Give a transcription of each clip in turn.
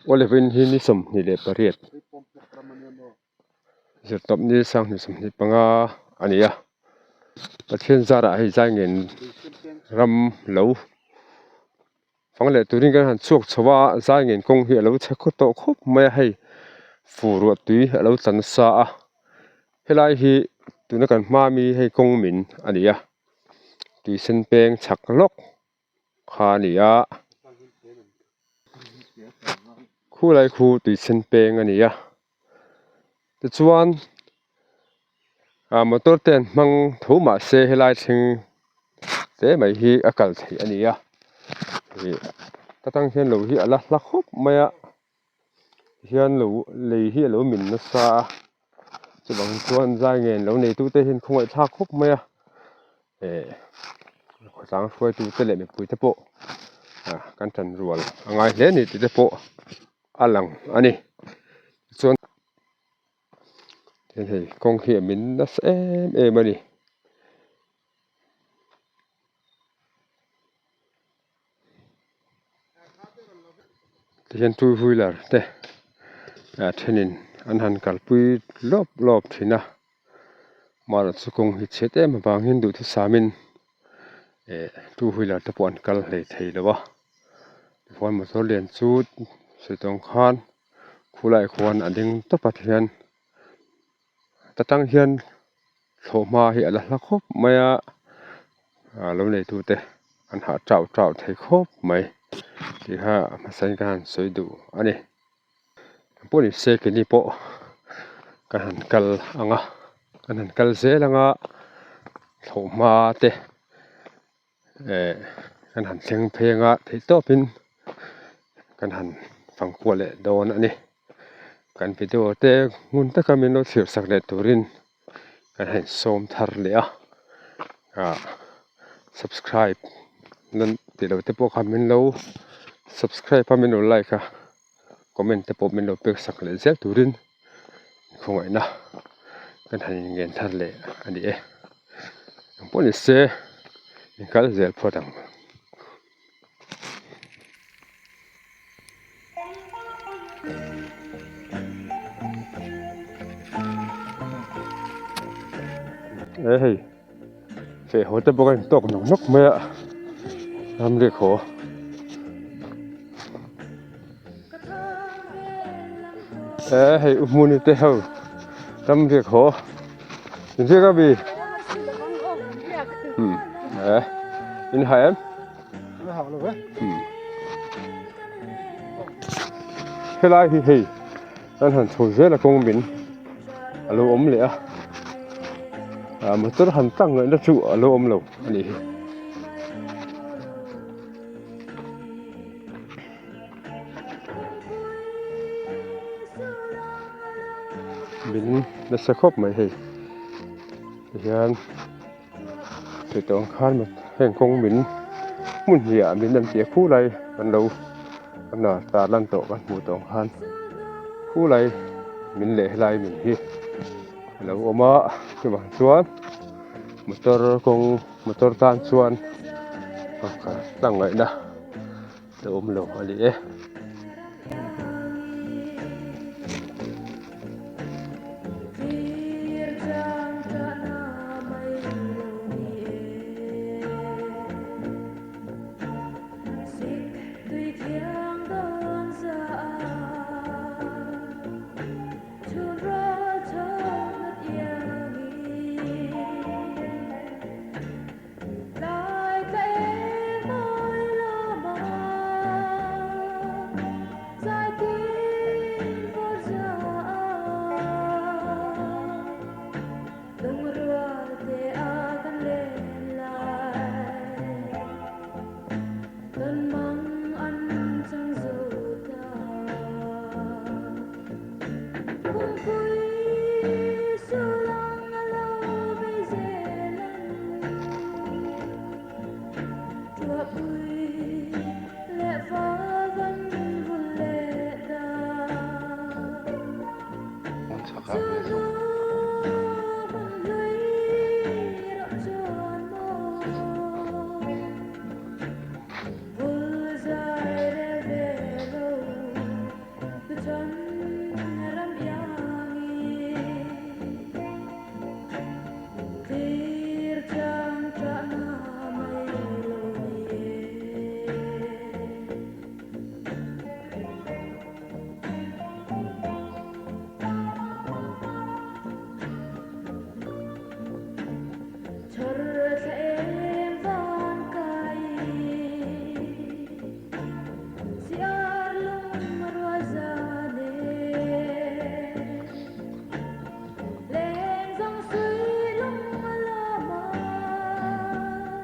Olivine hi ni 28 zirtawp ni 2025 a ni a, Pathian zarah hei Zaingen ram lo fang leh turin kan han chhuak chho a, Zaingen kawng hi a lo chhe khaw tawh khawp mai a hei fur ruah tui a lo tla nasa a, helai hi tuna kan hma mi hei kawng min a ni a, tuisen peng chhak lawk. Kha a ni a khulai khu tui sen peng a ni a tichuan ah motor te an hmang tho mahse helai thleng te mai hi a kal theih a ni a ih ta tang hian lo hi a la hla khawp mai a hian lo lei hi a lo min nasa a chuvang chuan zai ngen lo neitute hian khawngaih thlak khawp mai a eh khawtlang hruaitute leh mipuite pawh ah kan tan rual a ngai hle a ni tih te pawh a lang a ni tichuan hei kawng hi a min nasa em em a ni. Tihian two wheeler te ah thenin an han kalpui lawp lawp thin a mahla chu kawng hi chhiat em avangin duhthusamin eh two wheeler te pawh an kal hlei thei lo a tichuan motor lian chu sawi tawng khan khulaiah khuan a ding tawp a tihian ta tang hian thlawhhma hi a la hla khawp mai a ah lo nei tute an hah chau chau thei khawp mai tih kha a hmasa in ka han sawi duh a ni pawh ni se keini pawh ka han kal ang a kan han kal zel ang a thlawhhma te eh kan han thleng phei ang a theih tawp in kan han fang kual leh dawn a ni kan video te ngun taka min lo thlir sak leh turin kan han sawm thar leh a ah subscribe nan tih loh te pawh kha min lo subscribe a min lo like a comment te pawh min lo pek sak leh zel turin khawngaihna kan han inngen thar leh a ni e engpawh ni se inkal zel phawt ang. E hei feh haw te bawk a intawk nawk nawk mai a ramriak haw. E hei u hmuni te ho ramriak haw inriak a mi umm e in ha em. Helai hi hei kan han chho zel a kawng min a lo awm leh a ah motor han tlang ngaihna chu a lo awm lo a nih hi. Min nasa khawp mai hei tihian. Hei tawng khan heng kawng min hmun hnih ah min an tih a khulai kan lo kan tar lan tawh kan hmuh tawng khan khulai min leh helai min hi a lo awm a chuvang chuan motor kawng motor tan chuan tlang ngaihna a awm lo a ni e.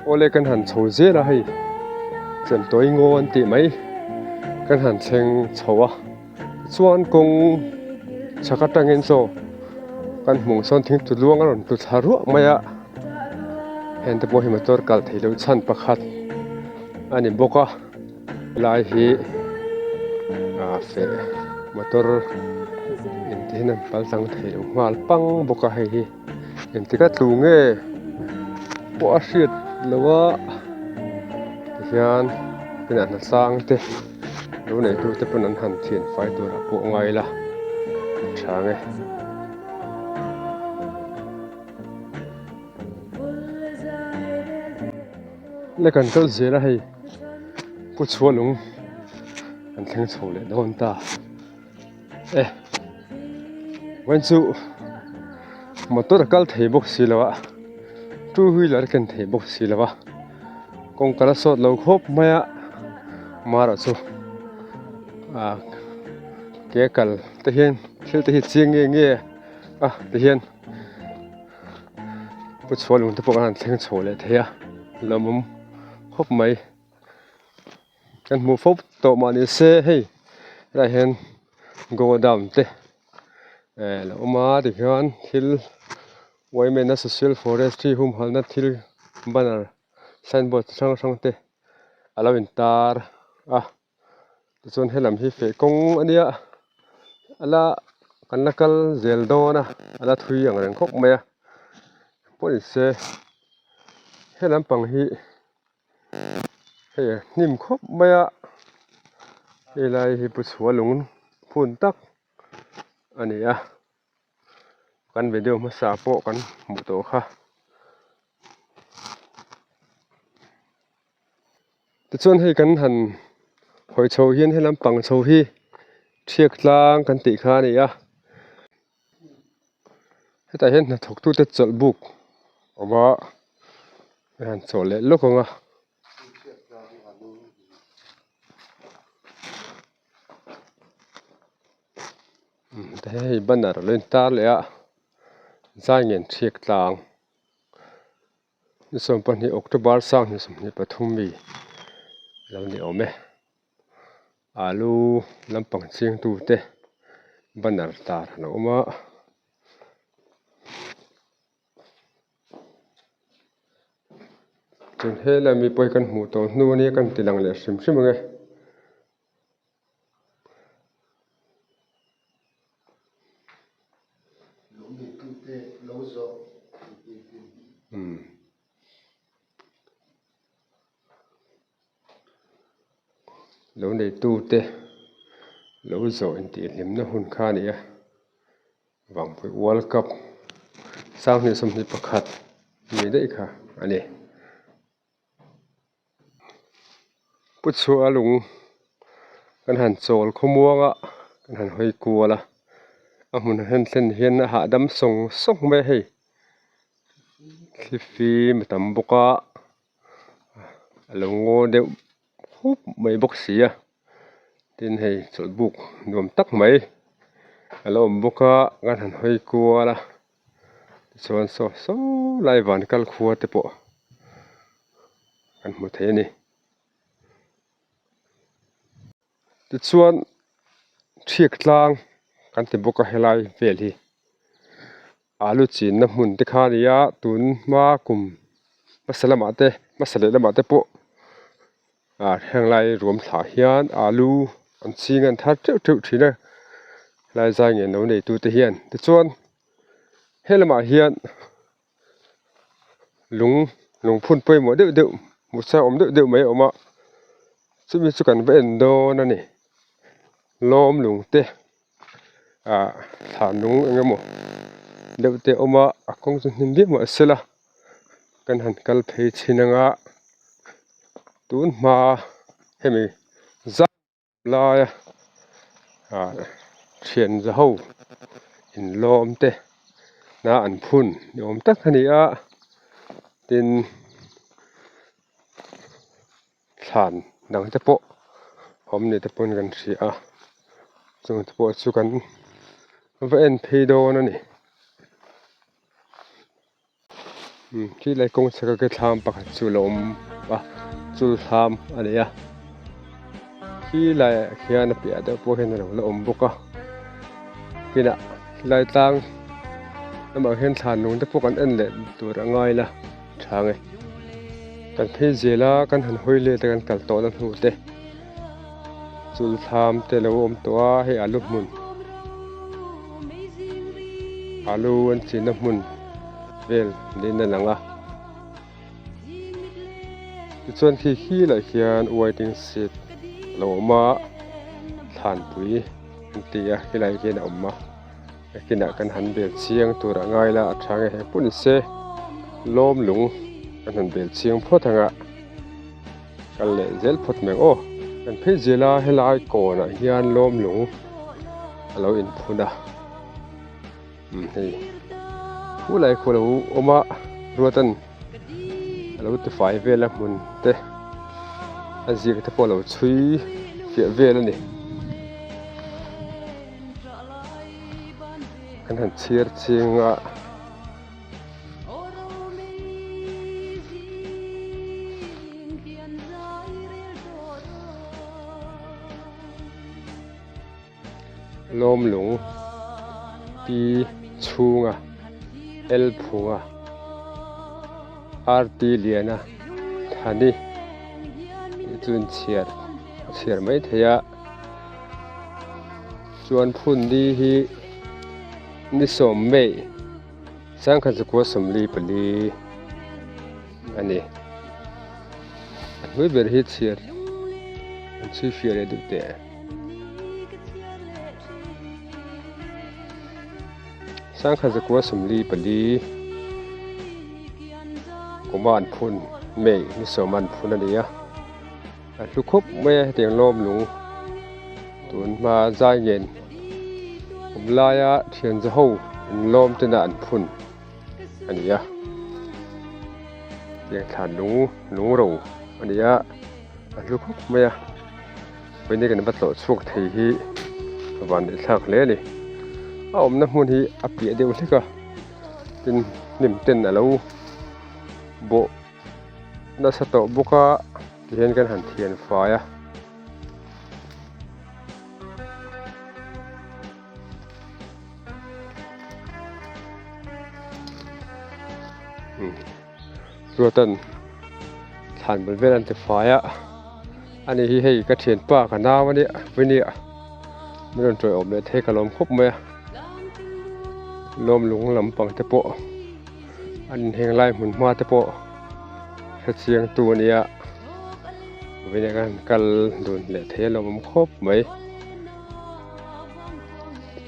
Awle kan han chho zel a hei Chemtawi ngaw an tih mai kan han thleng chho a tichuan kawng chhak atangin chaw kan hmuh sawn thingthu luang a rawn tlu thla ruah mai a heng te pawh hi motor kal theih loh chhan pakhat a ni bawk a helai hi ah feh motor engti hian an pal tlang thei lo nghal pang bawk a hei hi. Engtik a tlu nge pawh a hriat loh a tihian inah hna tlang te lo nei tu te pawn an han thian fai tur ah pawh ngai ila a tha ang e. Le kan kal zel a hei pu chhuahlung an thleng chho leh dawn ta. E vawiin chu motor a kal thei bawk si lo a two wheeler a ken thei bawk si lo a kawngka la sawt lo khawp mai a mara chu ah ke kal te hian thil te hi chiang nge nge a ti hian pu chhuah lung te pawh kan han thleng chho leh thei a lawmawm khawp mai. Kan hmuh fo tawh mah ni se hei helaiah hian godown te eh a lo awm a tikhian thil uaimena social forestry humhalhna thil banner signboard chi hrang hrang te a lo intar a tichuan helam hi feh kawng a nia a la kan la kal zel dawn a a la thui ang reng khawp mai a pawh ni se helam pang hi. Hei a hnim khawp mai a hei lai hi pu chhuah lung phun tak a ni a kan video hmasa pawh kan hmuh tawh kha tichuan hei kan han hawi chho hian helam pang chho hi thiak tlang kan tih kha a ni a hetah hian hnathawk tute chawlh buk a awm a. A han chawh leh lawk ang a. Hei banner a lo intar leh a Zaingen Thiak tlang ni 12 October 2023 mi a lo ni awm e. Alu lampang chingtute banner tar a lo awm a. Chuan helai mi pawh hi kan hmuh tawh hnu ania kan ti lang leh hrim hrim ang e. Lo neitute lo zawh intih hlimna hun kha a ni a. Vangpui World Cup 2021 ni daih kha a ni. Pu chhuah lung kan han chawl khawmuang a, kan han hawi kual a, a hmun han thlen hian a hahdam sawng sawng mai a hei. Thlifim a tam bawk a, a lo ngaw deuh khup mai bawk si a. Tin hei chawlhbuk nuam tak mai a lo awm bawk a kan han hawi kual a tichuan saw saw lai van kal khua te pawh kan hmu thei a ni tichuan thiak tlang kan ti bawk a helai vel hi alu chinna hmun te kha a ni a tun hma kum hmasa lamah te hmasa leh lamah te pawh ah heng lai ruam thlah hian alu an ching an thar teuh teuh thin a helai zai ngen lo nei tute hian tichuan helamah hian lung lungphun pawimawh deuh deuh hmuhsa awm deuh deuh mai a awm a chumi chu kan va en dawn a ni lawm lung te. ah thlan lung eng emaw deuh te a awm a a kawng chu hnim viau mah sela kan han kal phei chhin ang a tun hma hemi zau laia ah thian za ho inlawm te na an phun ni awm tak a ni a tin thlan dang te pawh awm ni te pawn kan hria a chung te pawh chu kan va en phei dawn a ni. Umm khi lai kawng chhaka khi thlam pakhat chu a lo awm a chul thlam a ni a khi laiah khian a piah deuh pawh hian a lo la awm bawk a kinah helai tlang lamah hian thlan lung te pawh kan en leh tur a ngai la tha nge kan phei zel a kan han hawi let a kan kal tawh na hnu te chul thlam te a lo awm tawh a hei alu hmun alu an chinna hmun. Vel niin a lang a tichuan khi khi lah hian waiting shed a lo awm a thlanpui an ti a helai hian a awm a nakinah kan han bel chiang tur a ngai la a tha nge he pawh ni se lawm lung kan han bel chiang phawt ang a kal leh zel phawt mai ang aw kan phei zel a helai kawnah hian lawm lung a lo inphun a. Hei khu lai khu a lo awm a ruatan a lo tifai vel a hmun te a ziak te pawh a lo chhui fiah vel a ni kan han chhiar ching a. Lawmlung Pi Chhunga L Phunga RT Liana Thani tih chu inchhiar a chhiar mai thei a chuan phun ni hi ni sawm May sangkhat zakua 44 a ni a hnuai ber hi chhiar an chhui fiah leh duh teh. Sangkhat zakua 44 kuma an phun May ni sawma an phun a ni a a hlu khawp mai a hetiang lawm lung tun hma zai ngen awm laia thian za ho in lawm tena an phun a ni a hetiang thlan lung lung ro a ni a a hlu khawp mai a. Vawini kan va tlawh chhuak thei hi a van leh thlak hle a ni a awmna hmun hi a piah deuh hlek a tin hnim ten a lo bawh nasa tawh bawk a tihian kan han thian fai a. Ruatan thlan bul vel an ti fai a ani hi hei ka thianpa ka nau a nia Vawini-a min rawn tawih awm leh thei ka lawm khawp mai a lawm lung lampang te pawh an inheng lai hmun hma te pawh hrechiang tu a nia Vawini-a khan kal dun leh thei a lawm awm khawp mai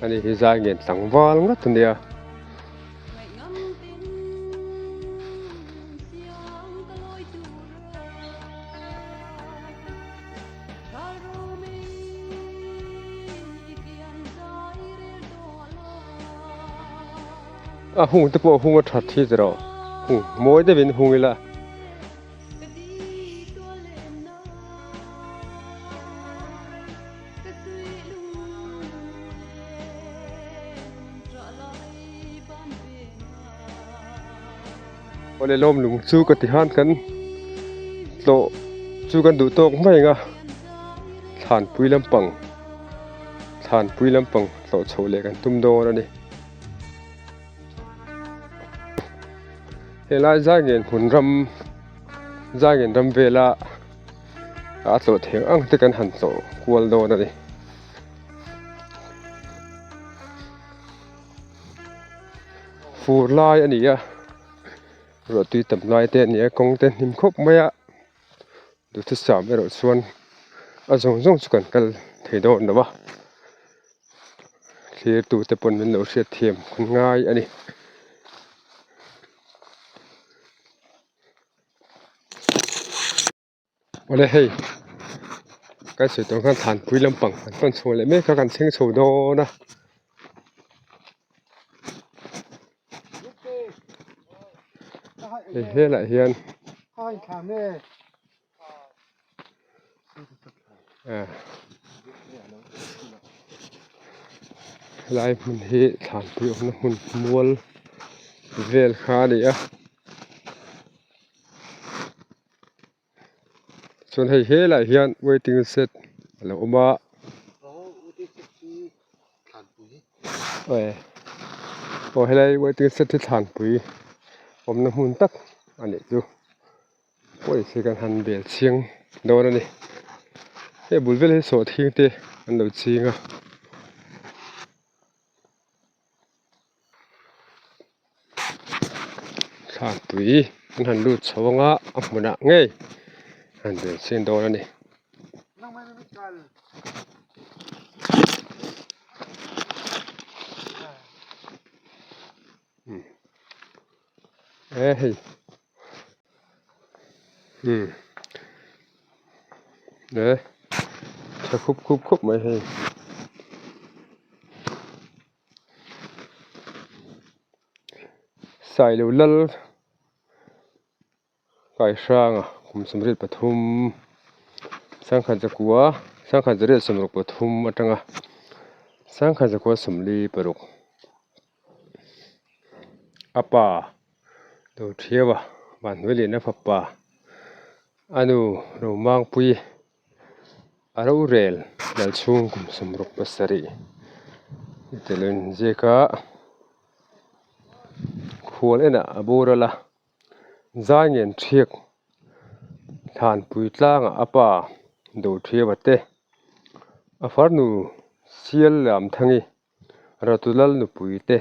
ani hi zai ngen tlangval ngat a nia. A hung te pawh a hung a that hi tiraw hung mawi deuhin hung ila. Awle lawm lung chu ka ti han kan tlawh chu kan duh tawk mai ang a thlanpui lampang thlanpui lampang tlawh chhoh leh kan tum dawn a ni helai zai ngen hmun ram zai ngen ram vela a tlawh thei ang te kan han tlawh kual dawn a ni. Fur lai a ni a ruah tui tam lai te a ni a kawng te hnim khawp mai a duhthusam erawh chuan a zawng zawng chu kan kal thei dawn lo a thlir tu te pawn min lo hriat thiam an ngai a ni. Awle hei kan sawi tawh khan thlanpui lampang kan pan chho leh mek a kan thleng chho dawn a. Hei helaiah hian helai hmun hi thlanpui awmna hmun mual vel kha a ni a. Chuan hei helaiah hian waiting shed a lo awm a. Aw helai waiting shed hi thlanpui awmna hmun tak a nih chu. Pawisa kan han bel chhing dawn a ni. Hei bul vel hi sawhthing te an lo ching a. Thlanpui an han lut chho anga a hmunah ngei an bel chhing dawn a ni. E hei umm e tha khup khup khup mai hei Sailo lal Kai hranga kum 73 sangkhat zakua sangkhat zariat 63 atanga sangkhat zakua 46. A pa Dothiaua Vanhnuailiana fapa a nu Romangpui a rorel Lalchhung kum 67 ni tel a inziak a, khual enah a boral a, Zaingen Thiak Thlanpui tlangah a pa Dothiaua te a farnu Sial Lamthangi Ratulal nupui te,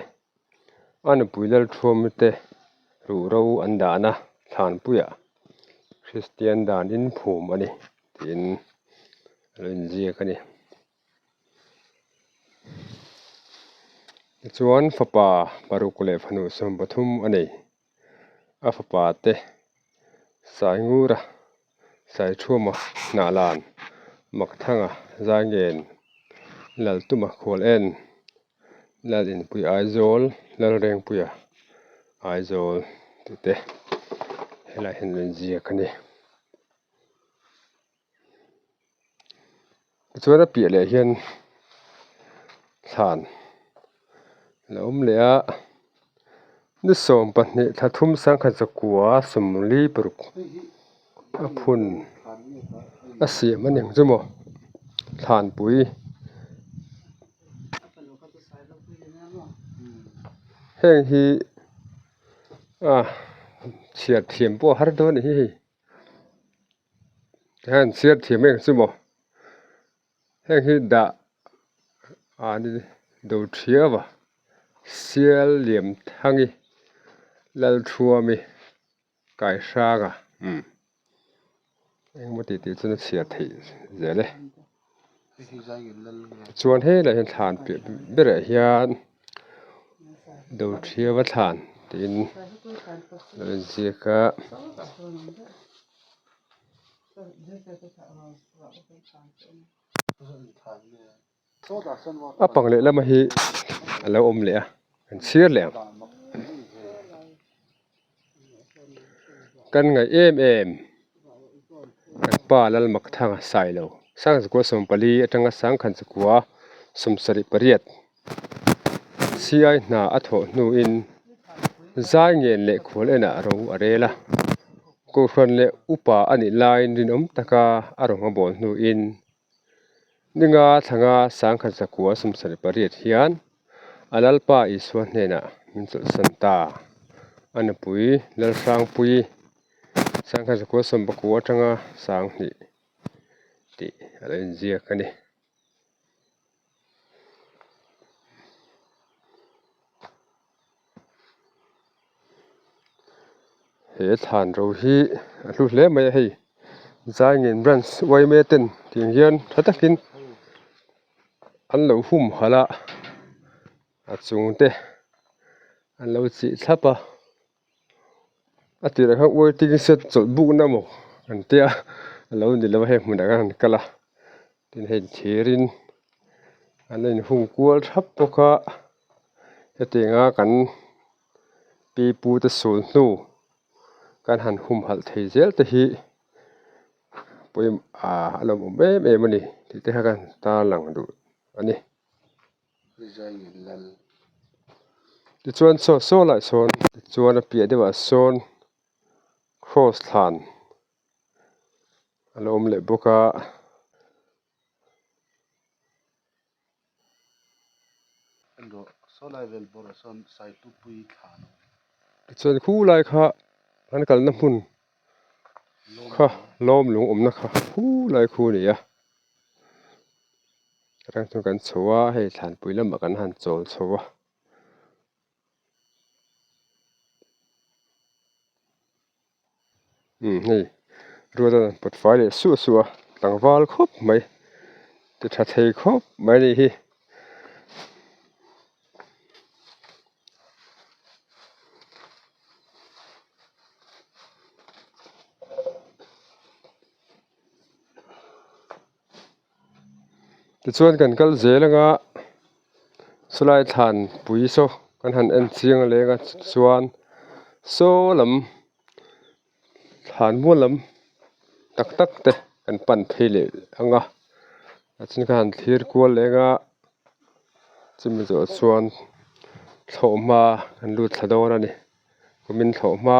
a nupui Lalthuami te ruhro an dahna thlanpuiah Kristian danin phum a ni tiin a lo inziak a ni. Tichuan fapa paruk leh fanu 13 a nei. A fapa te Saingura, Saithuama, Hnahlan, Makthanga, Zaingen, Laltuma, Khual En, Lalinpui Aizawl, Lalrengpuia, Aizawl tih te helaiah hian an inziak a ni. Tichuan a piah leh hian thlan a lo awm leh a ni 12 thla thum 1946 a phun a siam a ni ang chu maw thlanpui heng hi a chhiar thiam pawh a har dawn a ni hi hei. Hian chhiar thiam em chu maw heng hi dah ah ni do thiau a sial liam thangi lalthuami kai hrang a umm engemaw tih tih chuan a chhiar theih zel e chuan helaiah hian thlan piah berah hian do thiau a thlan tiin a lo inziak a. A pang leh lama hi a lo awm leh a an chhir leh ang kan ngaih em em kan pa Lalmakthanga Sailo Sangzakua 14 atanga Sangkhanzakua 78 Siai hna a thawh hnuin zai ngen leh khual enah ro a rel a. Kohhran leh upa a nih laiin rinawm taka a rawng a bawl hnuin ninga thlanga 1978 hian a Lalpa Isua hnenah min chawlhsan ta. A nupui Lalhrangpui 1990 atanga 2000 tih a lo inziak a ni. He thlan ro hi a hlu hle mai a hei Zaingen branch yma ten tiang hian tha takin an lo humhalh a a chung te an lo chih thlap a a tirah khan waiting shed chawlh bukna maw an tia a lo ni lo a hei hmunah khan an kal a tin hei thirin an la inhung kual thap bawk a hetianga kan pi pu te sul hnu kan han humhalh thei zel te hi pawimawh ah a lawmawm em em a ni tih te kha kan tarlang duh a ni. Tichuan saw saw lah sawn tichuan a piah deuhah sawn cross thlan. A lo awm leh bawk a. Tichuan khu lai kha an kalna hmun kha lawm lung awmna kha khu lai khu a ni a. Atang chuan kan chho a, hei thlanpui lamah kan han chawl chho a. Umm hei ruat a pawt fai leh suah suah a tlangval khawp mai ti tha thei khawp mai a nih hi. Tichuan kan kal zel anga chulai thlan pui saw kan han en chiang leng a chuan saw lam thlan mual lam tak tak te kan pan phei leh ang a a then kha han thlir kual leng a chumi zawh chuan thlawhhma kan lut thla dawn a ni kumin thlawhhma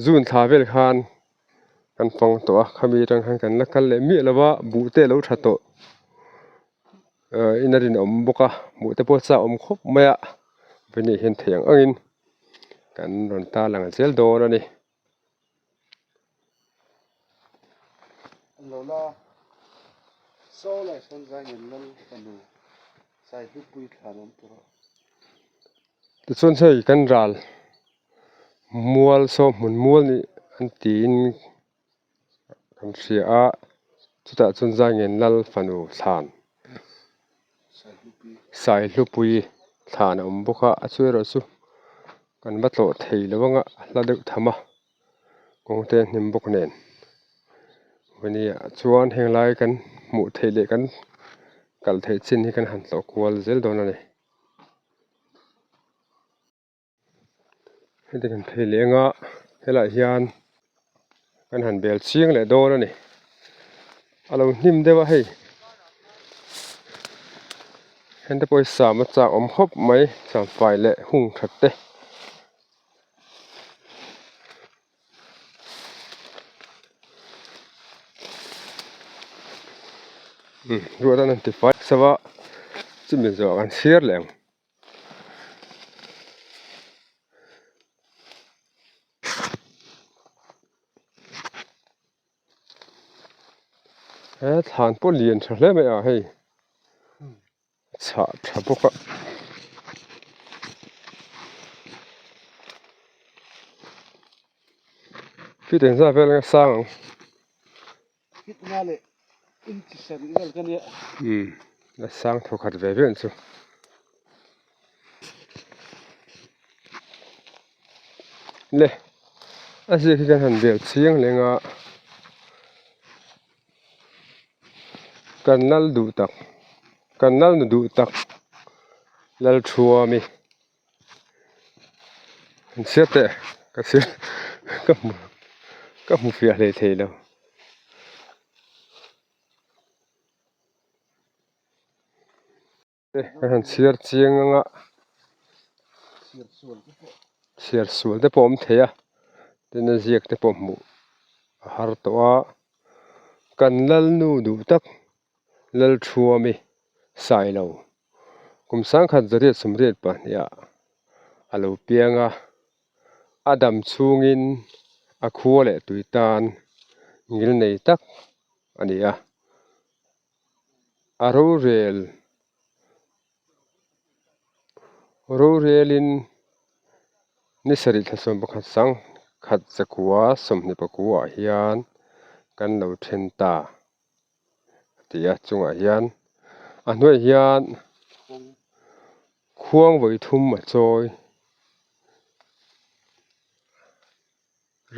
zun thla vel khan. Kan fang tawh a khami atang khan kan la kal leh miah lo va buh te a lo tha tawh ahh in a rinawm bawk a buh te pawh chak awm khawp mai a vawini hian thei ang angin kan rawn tar lang zel dawn a ni. Tichuan hei kan ral Mual saw hmun mual nih an tiin kan hria a, chutah chuan Zaingen Lal fanu thlan Saihlupui thlan a awm bawk a, a chu erawh chu kan va tlawh thei lo anga a hla deuh tham a, kawngte a hnim bawk nen vawni ah chuan heng lai kan hmuh theih leh kan kal theih chin hi kan han tlawh kual zel dawn a ni. Heti kan phei leh anga helaiah hian kan han bel chiang leh dawn a ni a lo hnim deuh a hei hengte pawh hi sam a chak awm khawp mai sam fai leh hung that te. Ruah tan an ti fai sa va chumi zawh kan chhiar leh ang. He thlan pawh lian tha hle mai a hei chhah tha bawk a feet engzat vel nge sang ang. Umm a sang thaw khat ve viau ang chu. Le a ziak hi kan han bel chiang leng a kan lal duh tak kan lal nu duh tak Lalthuami. An chhiat teh ka chhiat ka hmu ka hmu fiah hlei thei lo ka han chhiar chiang ang a chhiar sual te pawh a awm thei a tin a ziak te pawh hmuh a har tawh a kan lalnu duh tak Lalthuami Sailo kum sangkhat zariat sawmriat pahniha a lo piang a, a dam chhungin a khua leh tui tan ngil nei tak a ni a, a rorel rorelin ni sarih thla sawm pakhat sangkhat zakua sawmhnih pakuaah hian kan lo then ta. a ti a chungah hian a hnuaiah hian khuang vawi thum a chawi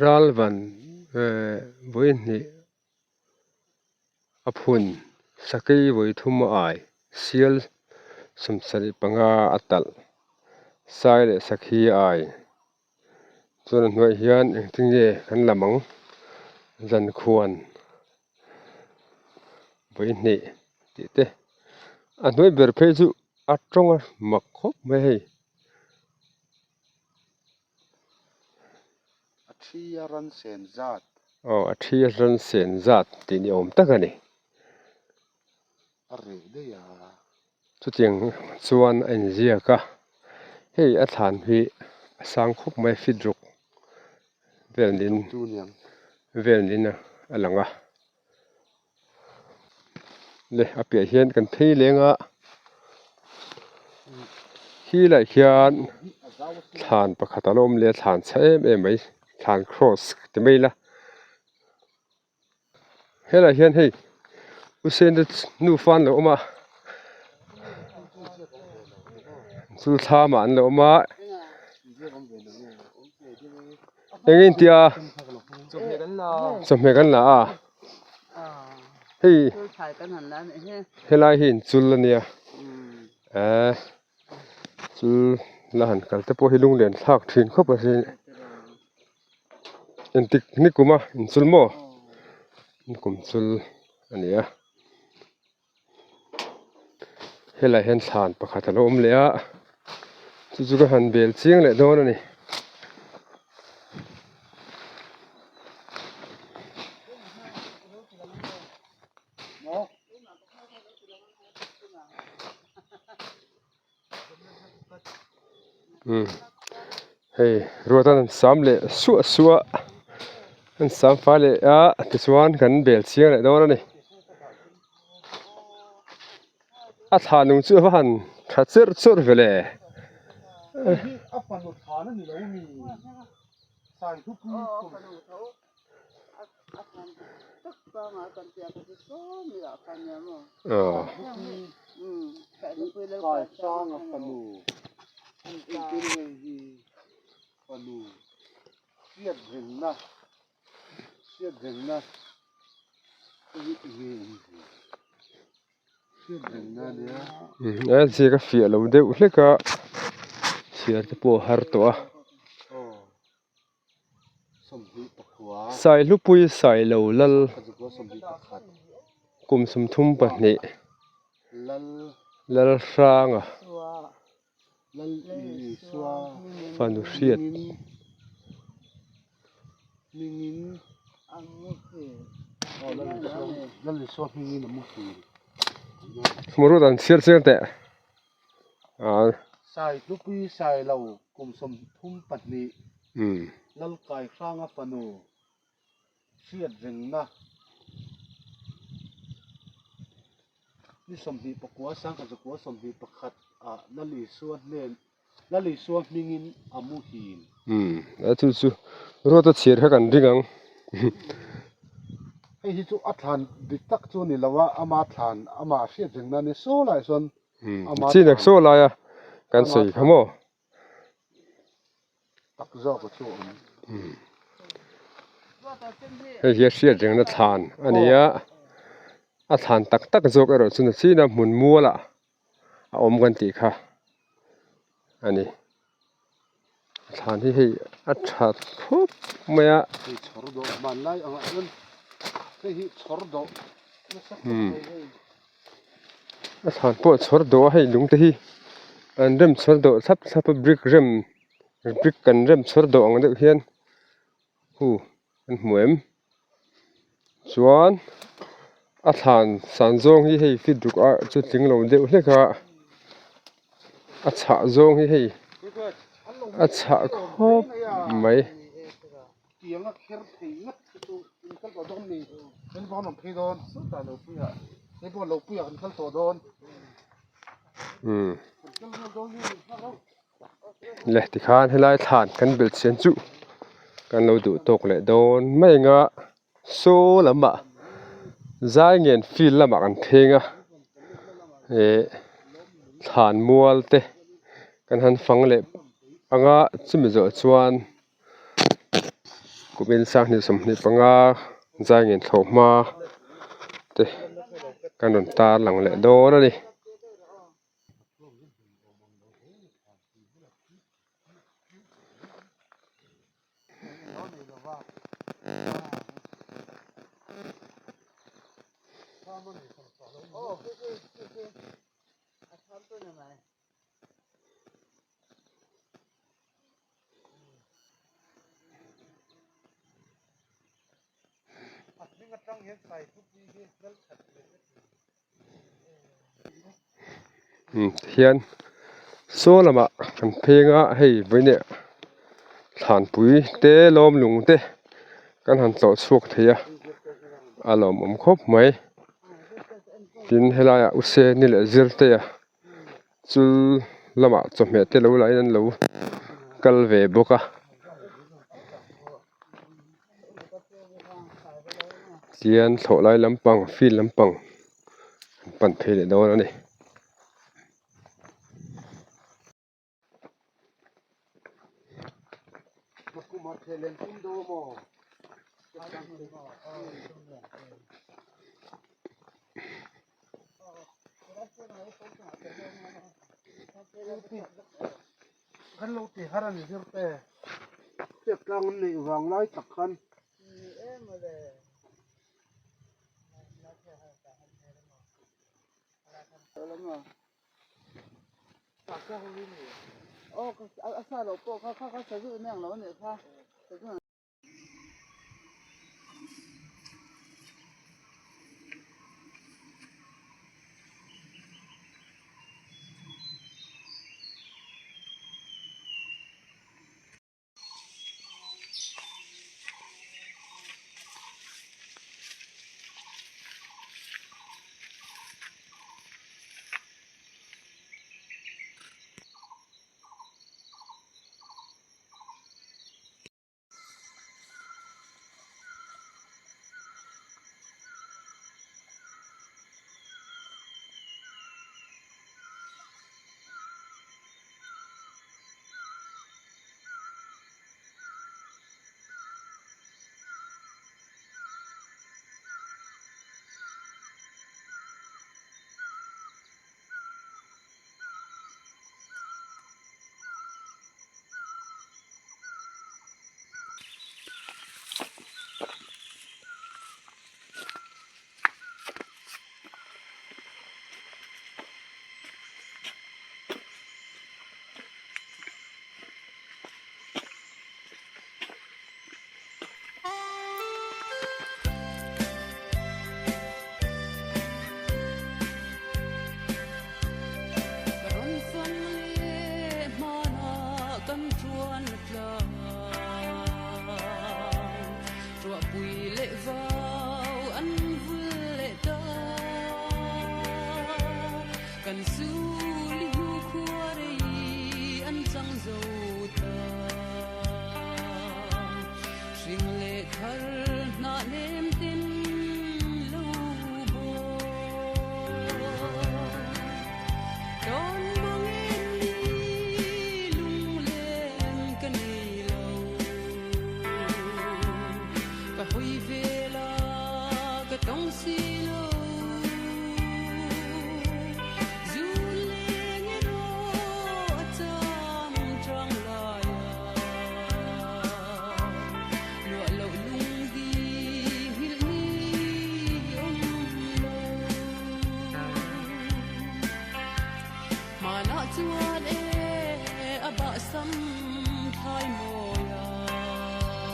ral van eh vawi hnih a phun sakei vawi thum a ai sial sawmsarih panga a talh sai leh sakhi a ai. Chuan a hnuaiah hian engtin nge kan lam ang zankhuan vawi hnih tih te a hnuai ber phei chu a tawng a mak khawp mai hei. A thi a ran sen zat. Aw a thi a hlan sen zat tih ni awm tak a ni. A reh daih a. Chutiang chuan a inziak a, hei a thlan hi a sang khawp mai feet ruk vel niin vel niin a lang a. Le a piah hian kan phei leng a, khi lai khian thlan pakhat a lo awm leh a thlan chhe em em mai thlan cross ti mai ila helaiah hian hei u sente nufa an lo awm a chu thlam ah an lo awm a eng nge tia chawhmeh kan la a hei helai hi inchul ania eh chul la han kal te pawh hi lunglen thlak thin khawp a sin engtik nikum a inchul maw nikum chul a ni a. Helaiah hian thlan pakhat a lo awm leh a chu chu ka han bel chiang leh dawn a ni. Umm hei ruat an sam leh suah suah a an sam fai leh a tichuan kan bel chiang leh dawn a ni a thla nung chu a va han tha cherh churh ve le. A ziak a fiah lo deuh hlek a chhiar te pawh a har tawh a. Saihlupui Sailo Lal kum 32 Lalhranga fanu hriat Hmawrut an chhiar chiang teh. Saihlupui Sailo kum 32 Lalkaihranga fanu hriat rengna ni 29 1921 ah Lal Isua hnen Lal Isua hmingin a muhil. Umm a chu chu ruata chhiar kha kan ring ang. Hei hi chu a thlan dik tak chu a ni lo a, ama thlan amah hriat rengna a ni saw lai chuan Chinak saw laia kan sawi kha maw? Tak zawk a chu a awm. Hei hi a hriat rengna thlan a ni a, a thlan tak tak zawk erawh chu nachina hmun mualah a awm kan tih kha a ni. A thlan hi hei a tha khawp mai a. Hei chhawr dawh hmanlai angah chuan hei hi chhawr dawh nasa khawp mai hei. A thlan pawh a chhawr dawh a hei lung te hi an rem chhawr dawh thlap thlap a brick rem brick kan rem chhawr dawh ang deuh hian hu an hmu em chuan a thlan san zawng hi hei feet ruk ah chu tling lo deuh hlek a a chhah zawng hi hei a chhah khawp mai. Tiang a kher thei ngat te chu in kal tawh dawn ni kan va han awm phei dawn sawtah lo puiah hei pawh lo puiah kan kal tawh dawn umm le tikhan helai thlan kan belh chian chu kan lo duh tawk leh dawn mai ang a saw lamah zai ngen field lamah kan thleng a ih thlan mual te kan han fang leh ang a chumi zawh chuan. Kumin 2025 zai ngen thlawh hma te kan rawn tar lang leh dawn a ni. Umm tihian saw lamah kan pheng a hei vawiineh thlanpui te lawm lung te kan han tlawh chhuak thei a a lawmawm khawp mai tin helaiah u seni leh zirtea chu lamah chawhmeh te lo lahin an lo kal ve bawk a. Tihian thlawh lai lampang field lampang an pan phei leh dawn a ni. Kan lo ti har a ni zir te hriat tlang an neih vang lai tak khan.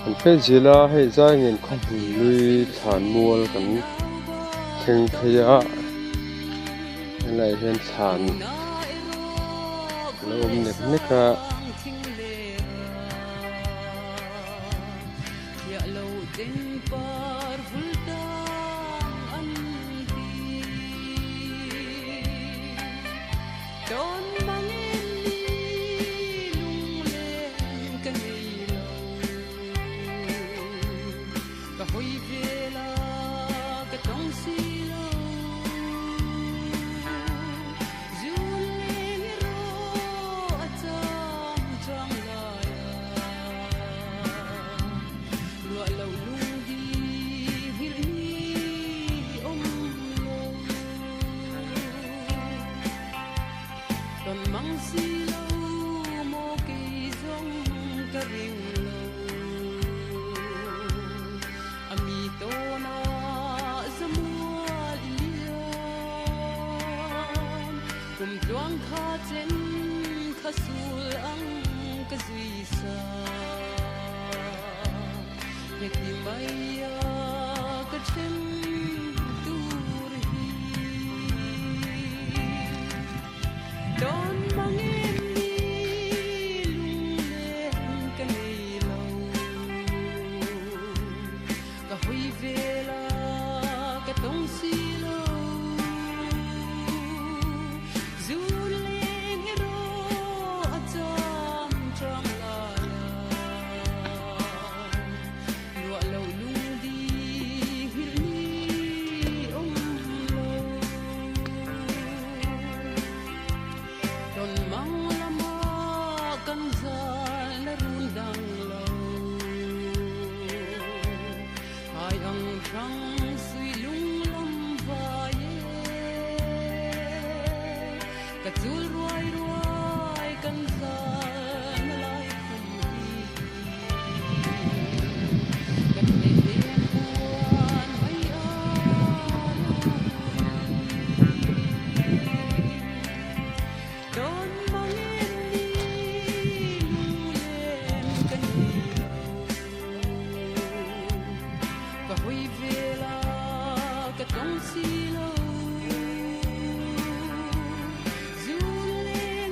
An phei zel a hei zaingin khawhmun lui thlan mual kan thleng phei a helaiah hian thlan a lo awm nek nek a. then tur hi Dawn mang em ni lunglen ka nei lo Ka hawi vel a ka tawng si lo Zu leng erawh a cham chang lai a Luah lo lung di nghilh ni awm lo. Tawn mang lama kan zal a run dang lo. Hai ang thang sui lung lam vai e. Ka chul ruai ruai kan zal na lai khum hi. Ka thei hnem puan mai a Dawn mang em ni lunglen ka nei lo. Ka hawi vel a ka tawng si lo. Zu leng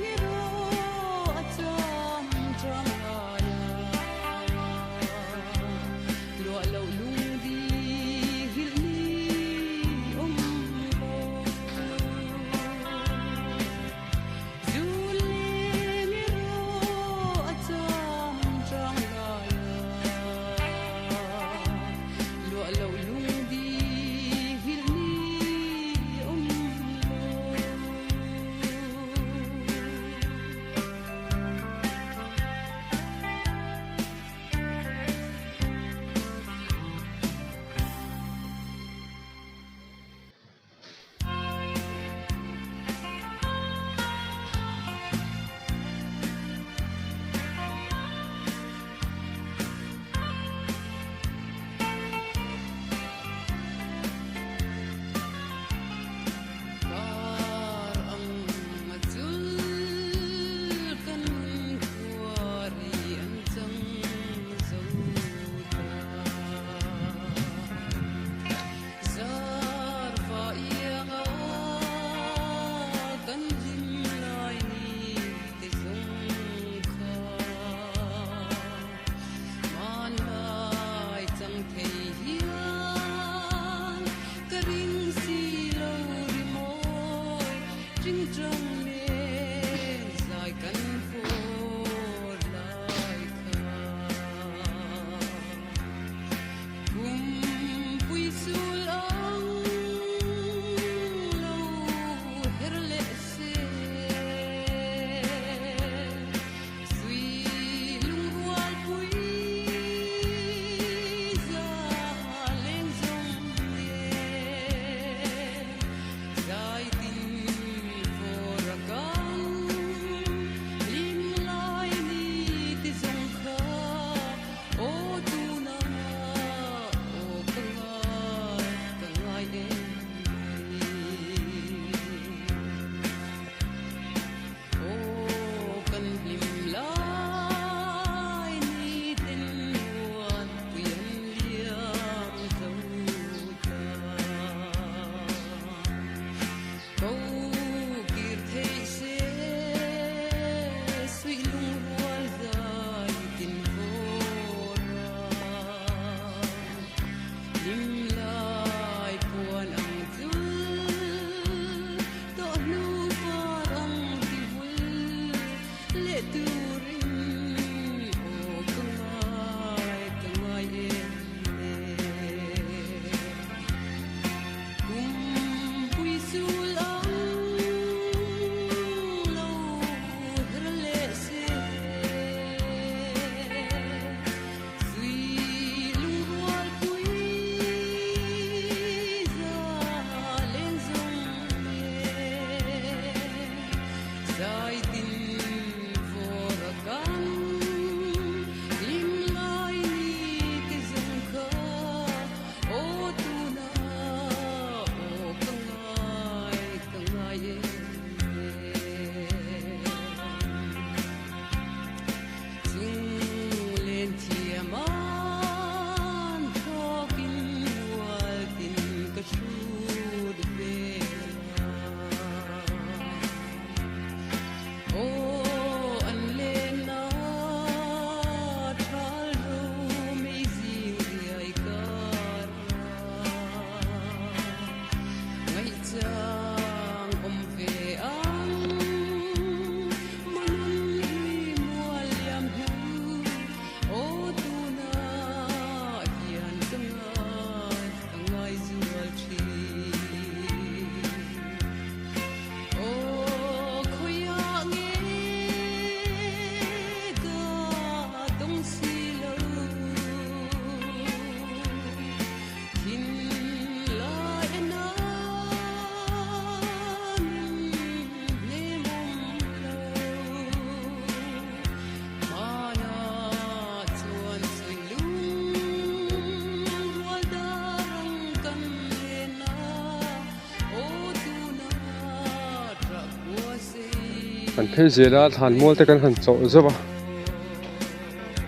Kan phei zel a thlan mual te kan han chawh zauh a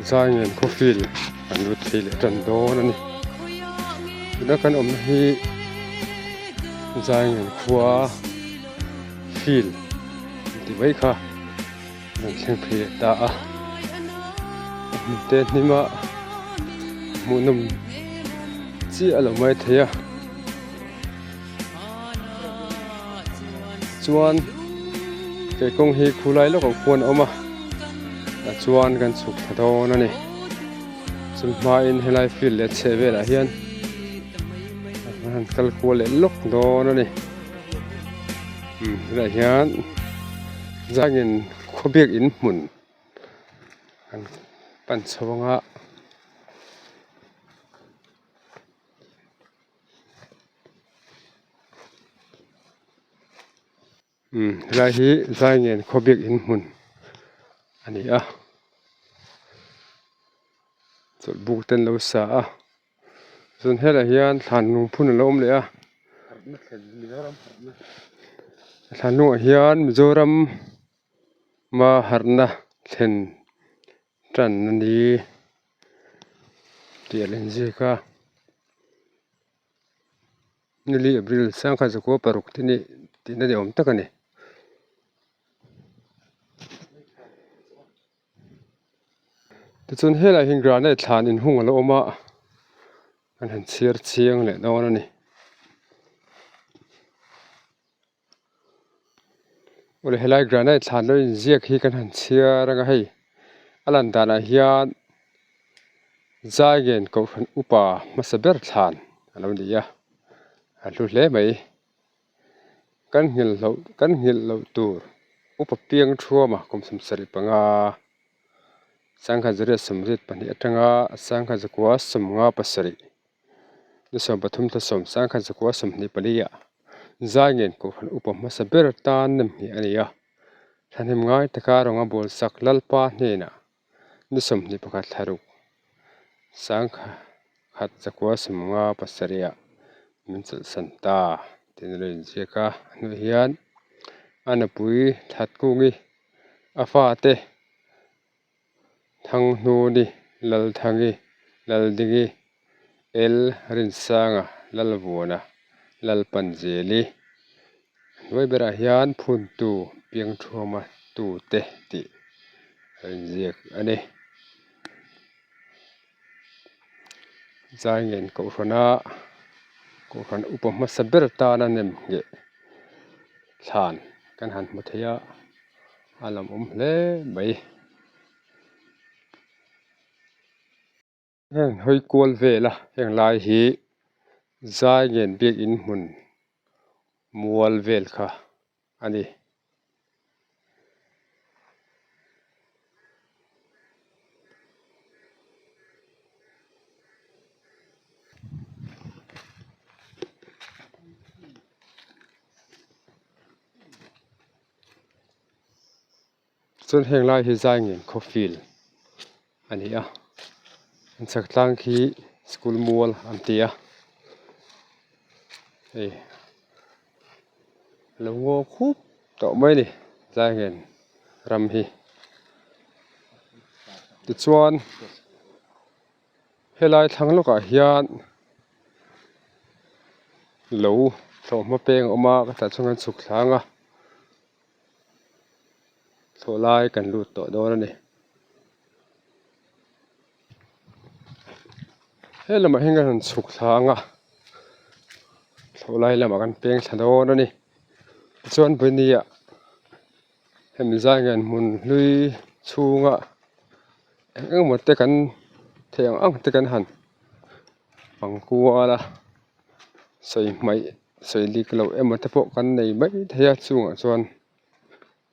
Zaingen khawfil kan lut thei leh tan dawn a ni tuna kan awmna hi Zaingen khua field an tih mai kha an thleng phei leh ta a a hmun te hnim a hmuhnawm chiah a lo mai thei a. Chuan kei kawng hi khulai lawkah khuan a awm a tah chuan kan chhuk thla dawn a ni chu hmain helai field leh chheh velah hian an han kal kual leh lawk dawn a ni umm helaiah hian zangin khawbiak in hmun an pan chho anga. Umm helai hi Zaingen khawbiak in hmun a ni a chawlh buk te an lo sa a chuan helaiah hian thlan lungphun a lo awm leh a thlan lungah hian Mizoram ma harhna thlen tan a ni. Tih a len ziak a nili April sangkhat zakua paruk te nih tihna ni awm tak a ni. Tichuan helaiah hian granite thlan inhung a lo awm a an han chhiar chiang leh dawn a ni. Awle helai granite thlan lo inziak hi kan han chhiar anga hei a lan danah hian Zaigen kohhran upa hmasa ber thlan a lo ni a a hlu hle mai kan nghilh loh kan nghilh loh tur upa piang thuama kum sawmsarih panga sangkhat zariat sawmriat pahnih atanga sangkhat zakua sawmnga pasarih. Ni 13 thla 10 sangkhat 24 ah Zaingen kohhran upa hmasa ber tan nem hnih a ni a, thahnem ngai taka rawnga bawl sak Lalpa hnenah ni 21 thla ruk 1957 ah min chawlhsan ta tiin a lo inziak a, a hnuah hian a nupui Thatkungi a fate Thanghnuni, Lalthangi, Laldingi, El Rinsanga, Lalvuana, Lalpanzeli. Hnuai berah hian phuntu Piangthuama tute tih a inziak a ni. Zaingen Kohhrana Kohhran upa hmasa ber tana nem ngheh thlan kan han hmu thei a. A lam awm hle mai. Heng hawi kual vel a heng lai hi Zaingen biakin hmun mual vel kha a ni. Chuan heng lai hi Zaingen khawfil a ni a an chhak tlang khi school mual an ti a hei a lo ngaw khup tawh mai a ni Zaingen ram hi tichuan helai thlang lawkah hian lo thlawhhma peng a awm a ka tah chuan kan chhuk thlang a. Thlawh lai kan lut tawh dawn a ni. He lamah hian kan han chhuk thla ang a, thlawh lai lamah kan peng thla dawn a ni. Tichuan Bunia hemi zai ngen hmun hlui chhunga eng eng emaw te kan theih ang ang te kan han ang kual a, sawi hmaih. Sawi dik loh emaw te pawh kan nei mai thei a chungah chuan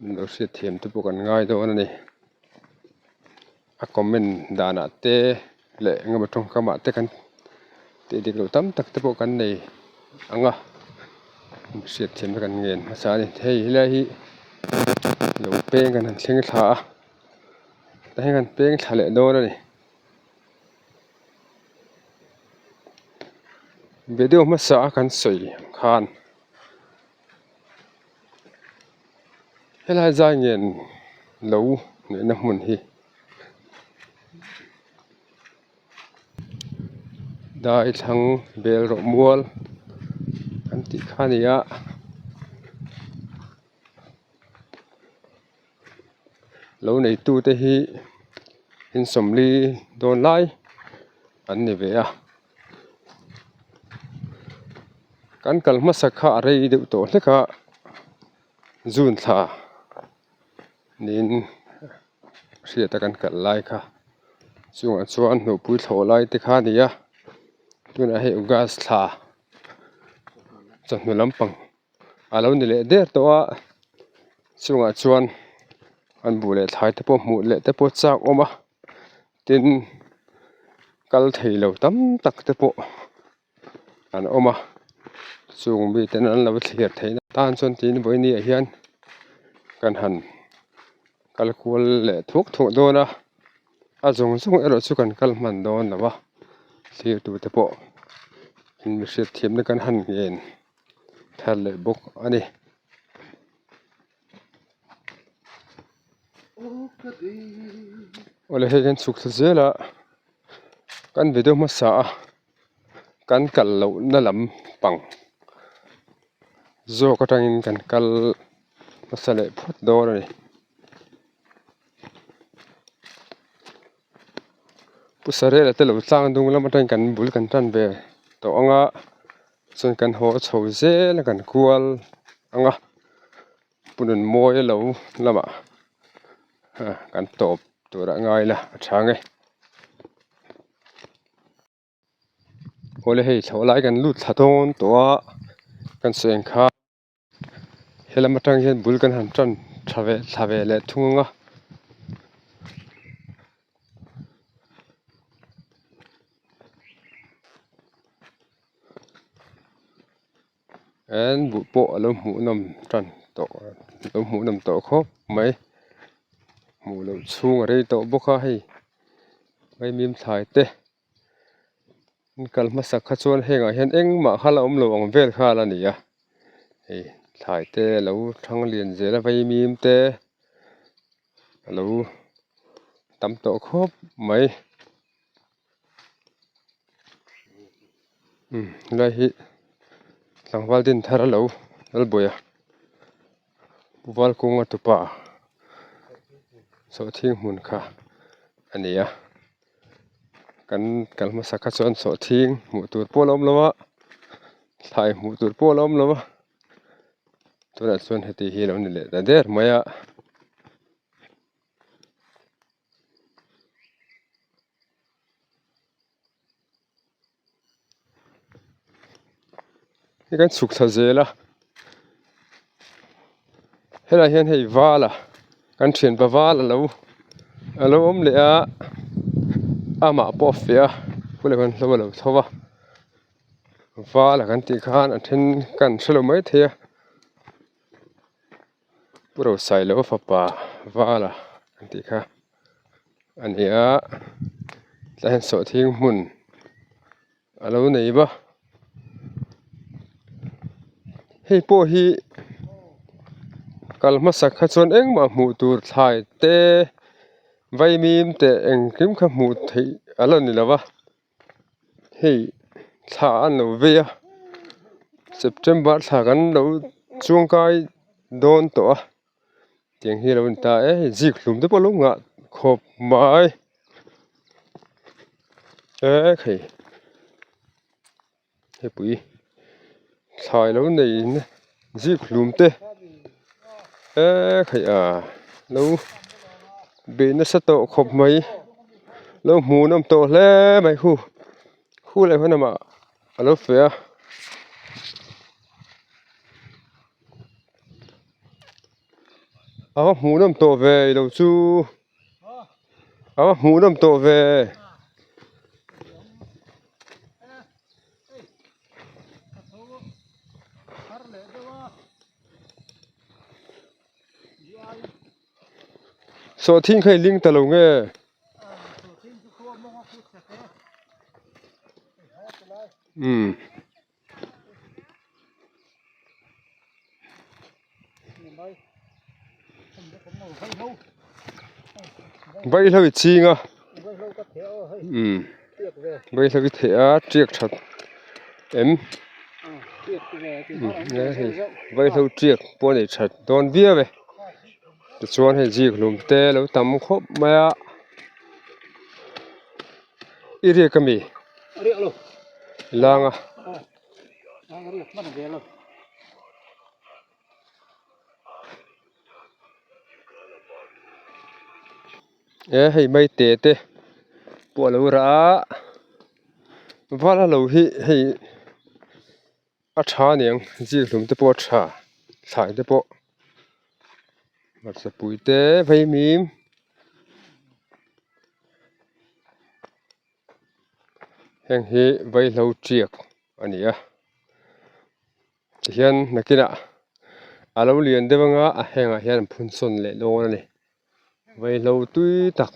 min lo hriat thiam te pawh kan ngai dawn a ni a comment danah te leh eng emaw tawngkam ah te kan tih dik loh tam tak te pawh kan nei ang a hriat thiam te kan ngen hmasa a ni hei helai hi lo peng kan han thleng thla a tah hian kan peng thla leh dawn a ni. Video hmasa a kan sawi ang khan. Helai zai ngen lo neihna hmun hi daithlang bel rawh mual an tih kha a ni a. Lo neitute hi insawmli dawn lai an ni ve a kan kal hmasa kha a rei deuh tawh hlek a June thla niin hriat a kan kal lai kha chungah chuan hnawhpui thlawh lai te kha a ni a tunah hei August thla chawhnu lampang. A lo ni leh der tawh a chungah chuan an buh leh thlai te pawh hmuh leh te pawh chak awm a tin kal thei lo tam tak te pawh an awm a chung mite an lo thlir theih na tan chuan tin vawiin ah hian kan han kal kual leh thuak thuak dawn a a zawng zawng erawh chu kan kal hman dawn lo a thlir tur te pawh in mi hriatthiam na kan han ngen. Thar leh bawk a ni. Awle hei hian chhuk thla zel a kan video hmasa a kan kal loh na lam pang zawk atangin kan kal hmasa leh phawt dawn a ni. Pu Sarela te lo tlang dung lam atangin kan bul kan tan ve tawh ang a chuan kan haw chho zel a kan kual ang a pu Nunmawia lo lamah kan tawp tur a ngai la a chhang e. Awle hei thlawh lai kan lut thla dawn tawh a kan sawi ang kha. Helam atang hian bul kan han tan tha ve thla ve leh thung ang a. En buh pawh a lo hmuh nawm tan tawh a lo hmuh nawm tawh khawp mai hmuh loh chhung a rei tawh bawk a hei vaimim thlai te. An kal hmasak kha chuan hengah hian engmah kha la awm lo ang vel kha la ni a hei thlai te a lo thang lian zel a vaimim te a lo tam tawh khawp mai umm helai hi tlangval din thar a lo lalbawi a Valkunga tupa sawhthing hmun kha a ni a. Kan kal hmasa kha chuan sawhthing hmuh tur pawh a la awm lo a thlai hmuh tur pawh a la awm lo a tunah chuan heti hi a lo ni leh ta der mai a. Hei kan chhuk thla zel a helaiah hian hei val a kan thianpa val alo alo awm leh a amah pawh a fiah a khulai khuan hlo alo tho va val a kan tih khan a then kan hrelo maithei a Pu Rosailo fapa vala an tih kha a ni a tlai hian sawhthing hmun a lo nei va hei pawh hi kal hmasak kha chuan engmah hmuh tur thlai te vaimim te engkim kha hmuh theih a la ni lo va. Hei thla an lo vei a september thla kan lo chuangkai dawn tawh a tiang hi a lo ni ta e hei zik hlum te pawh a lo nghah khawp mai ekhei hepui thlai lo nei na zik hlum te ekhei a lo bei nasa tawh khawp mai lo hmuhnawm tawh hle mai hu hu leh hun lamah a lo feh a. A va hmuhnawm tawh ve ilo chu a va hmuhnawm tawh ve. Sawhthing kha i ling ta lo nge? Umm. Vaihlo i ching a umm vaihlo i theh a tiak that em vaihlo tiak pawh a nei that dawn viau e tichuan hei zik hlum te a lo tam khawp mai a i riak ami lang a. E hei mai te te pawh a lo rah a vala lo hi hei a tha aniang zing hlum te pawh a tha thlai te pawh hmarcha pui te vaimim. Heng hi vaihlo tiak a ni a tihian nakinah a lo lian deuh anga a hengah hian an phun sawn leh dawn a ni vaihlo tui tak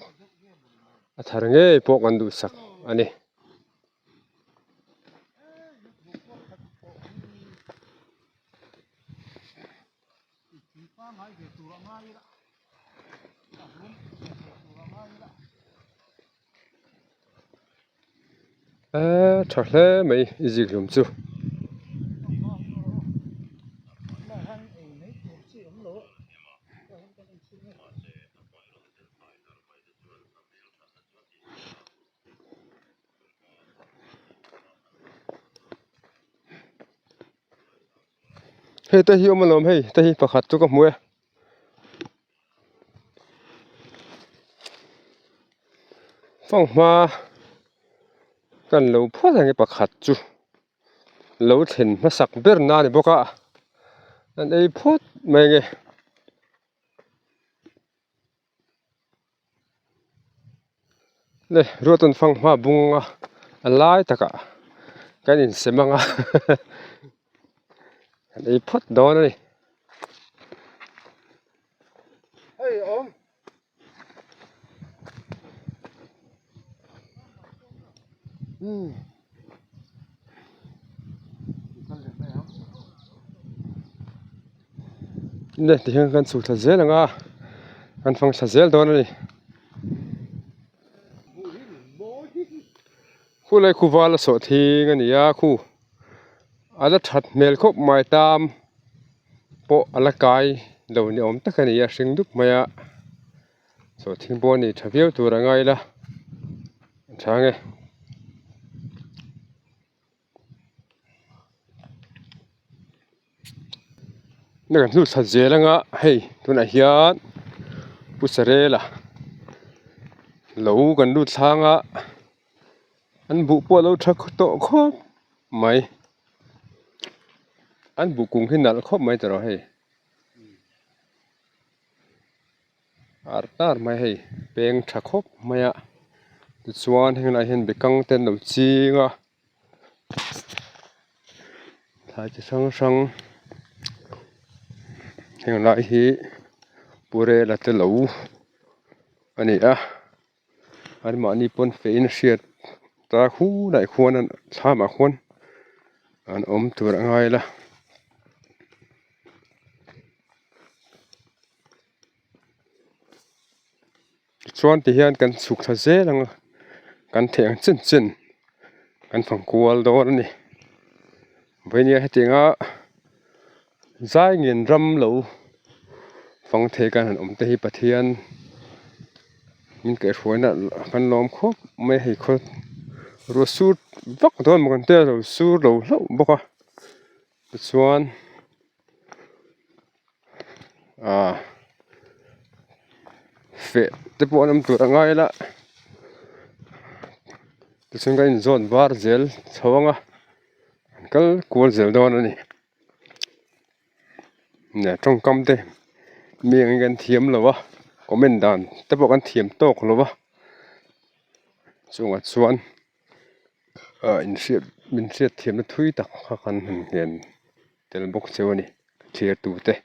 a thar ngei pawh kan duhsak a ni. Eee tha hle mai i zik hlum chu. Hei te hi awm alawm hei te hi pakhat chu ka hmu e. Fanghma kan lo phawt ang e pakhat chu lo thlen hmasak ber na a ni bawk a an ei phawt mai ang e. Le ruatawn fanghma bung a a lai takah kan insem ang a kan ei phawt dawn a ni. Le tihian kan chhuk thla zel ang a kan fang thla zel dawn a ni khulai khu val a sawh thing a ni a khu a la that hmel khawp mai tam pawh a la kai lo ni awm tak a ni a hring dup mai a sawh thing pawh a ni tha viau tur a ngai ila a tha ang e. Na kan hnu thla zel anga hei tunah hian Pu Sarela lo kan lut thlang a an buh pawh a lo tha tawh khawp mai an buh kung hi nalh khawp mai tawh hei ar tar mai hei peng tha khawp mai a tichuan heng lai hian bekang te an lo ching a. Thlai chi hrang hrang heng lai hi purel a te lo a ni a anmahni pawn feh in a hriat ta khulaiah khuan thlamah khuan an awm tur a ngai la. Tichuan tihian kan chhuk thla zel ang a kan theih ang chin chin kan fang kual dawn a ni vawinia hetianga zai ngen ram lo fang thei kan han awm te hi Pathian min kaihhruaina kan lawm khawp mai a hei khaw ruah sur vak dawn maw kan tia lo sur lo hlauh bawk a tichuan. Ahh feh te pawh an awm tur a ngai la tichuan kan inzawn var zel chho ang a an kal kual zel dawn a ni nia tawngkam te mi angin kan thiam lo a comment dan te pawh kan thiam tawk lo a chungah chuan ah inhriat min hriat thiamna thui tak kha kan han nghen tel bawk cheu a ni thlir tute.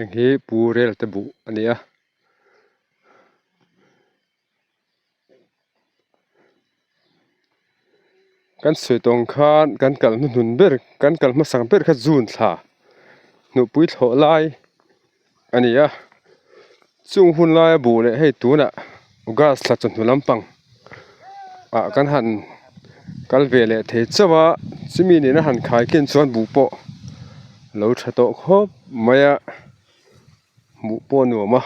Heng hi pu rel te buh a ni a. Kan sawi tawng khan kan kal hnuhnun ber kan kal hmasang ber kha June thla hnuhpui thlawh lai a ni a chung hun laia buh leh hei tunah August thla chawhnu lampang ah kan han kal ve leh thei chauh a chumi nena han khai ken chuan buh pawh a lo tha tawh khawp mai a hmuh pawh a nuam a.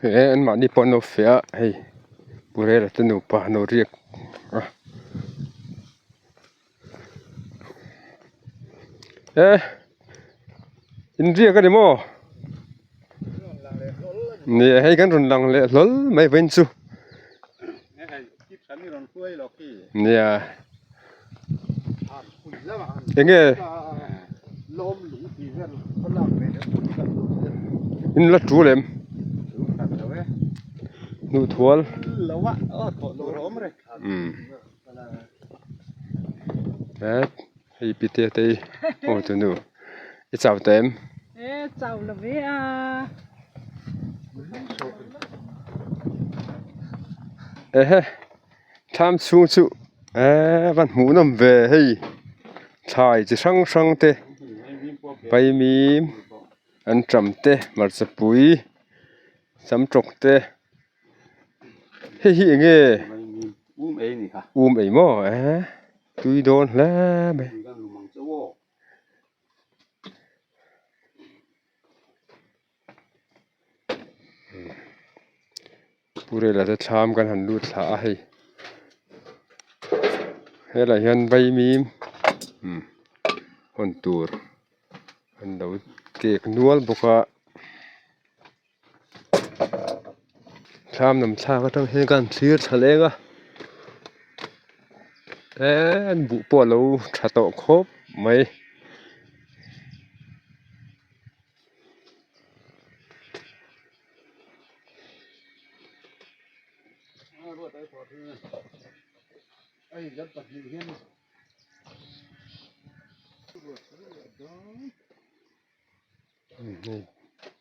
He an mahni pawh an lo feh a hei pu rela te nupa an lo riak a e in riak a ni maw ni hei kan rawn lang leh hlawl mai vawiin chu nia. Enge in la tul em hnuhthual umm het hei pite te hi aw tunu i chau ta em ehe. Thlam chhung chu eee van hmuh nawm ve hei thlai chi hrang hrang te vaimim an ṭam te hmarcha pui samtawk te hei hi eng nge um ei maw eee tui dawn hle mai. Purela te thlam kan han lut thla a hei helaiah hian vaimim hawn tur an lo kek nual bawk a thlam lam thlak atang hian kan thlir thla leng a eee an buh pawh a lo tha tawh khawp mai.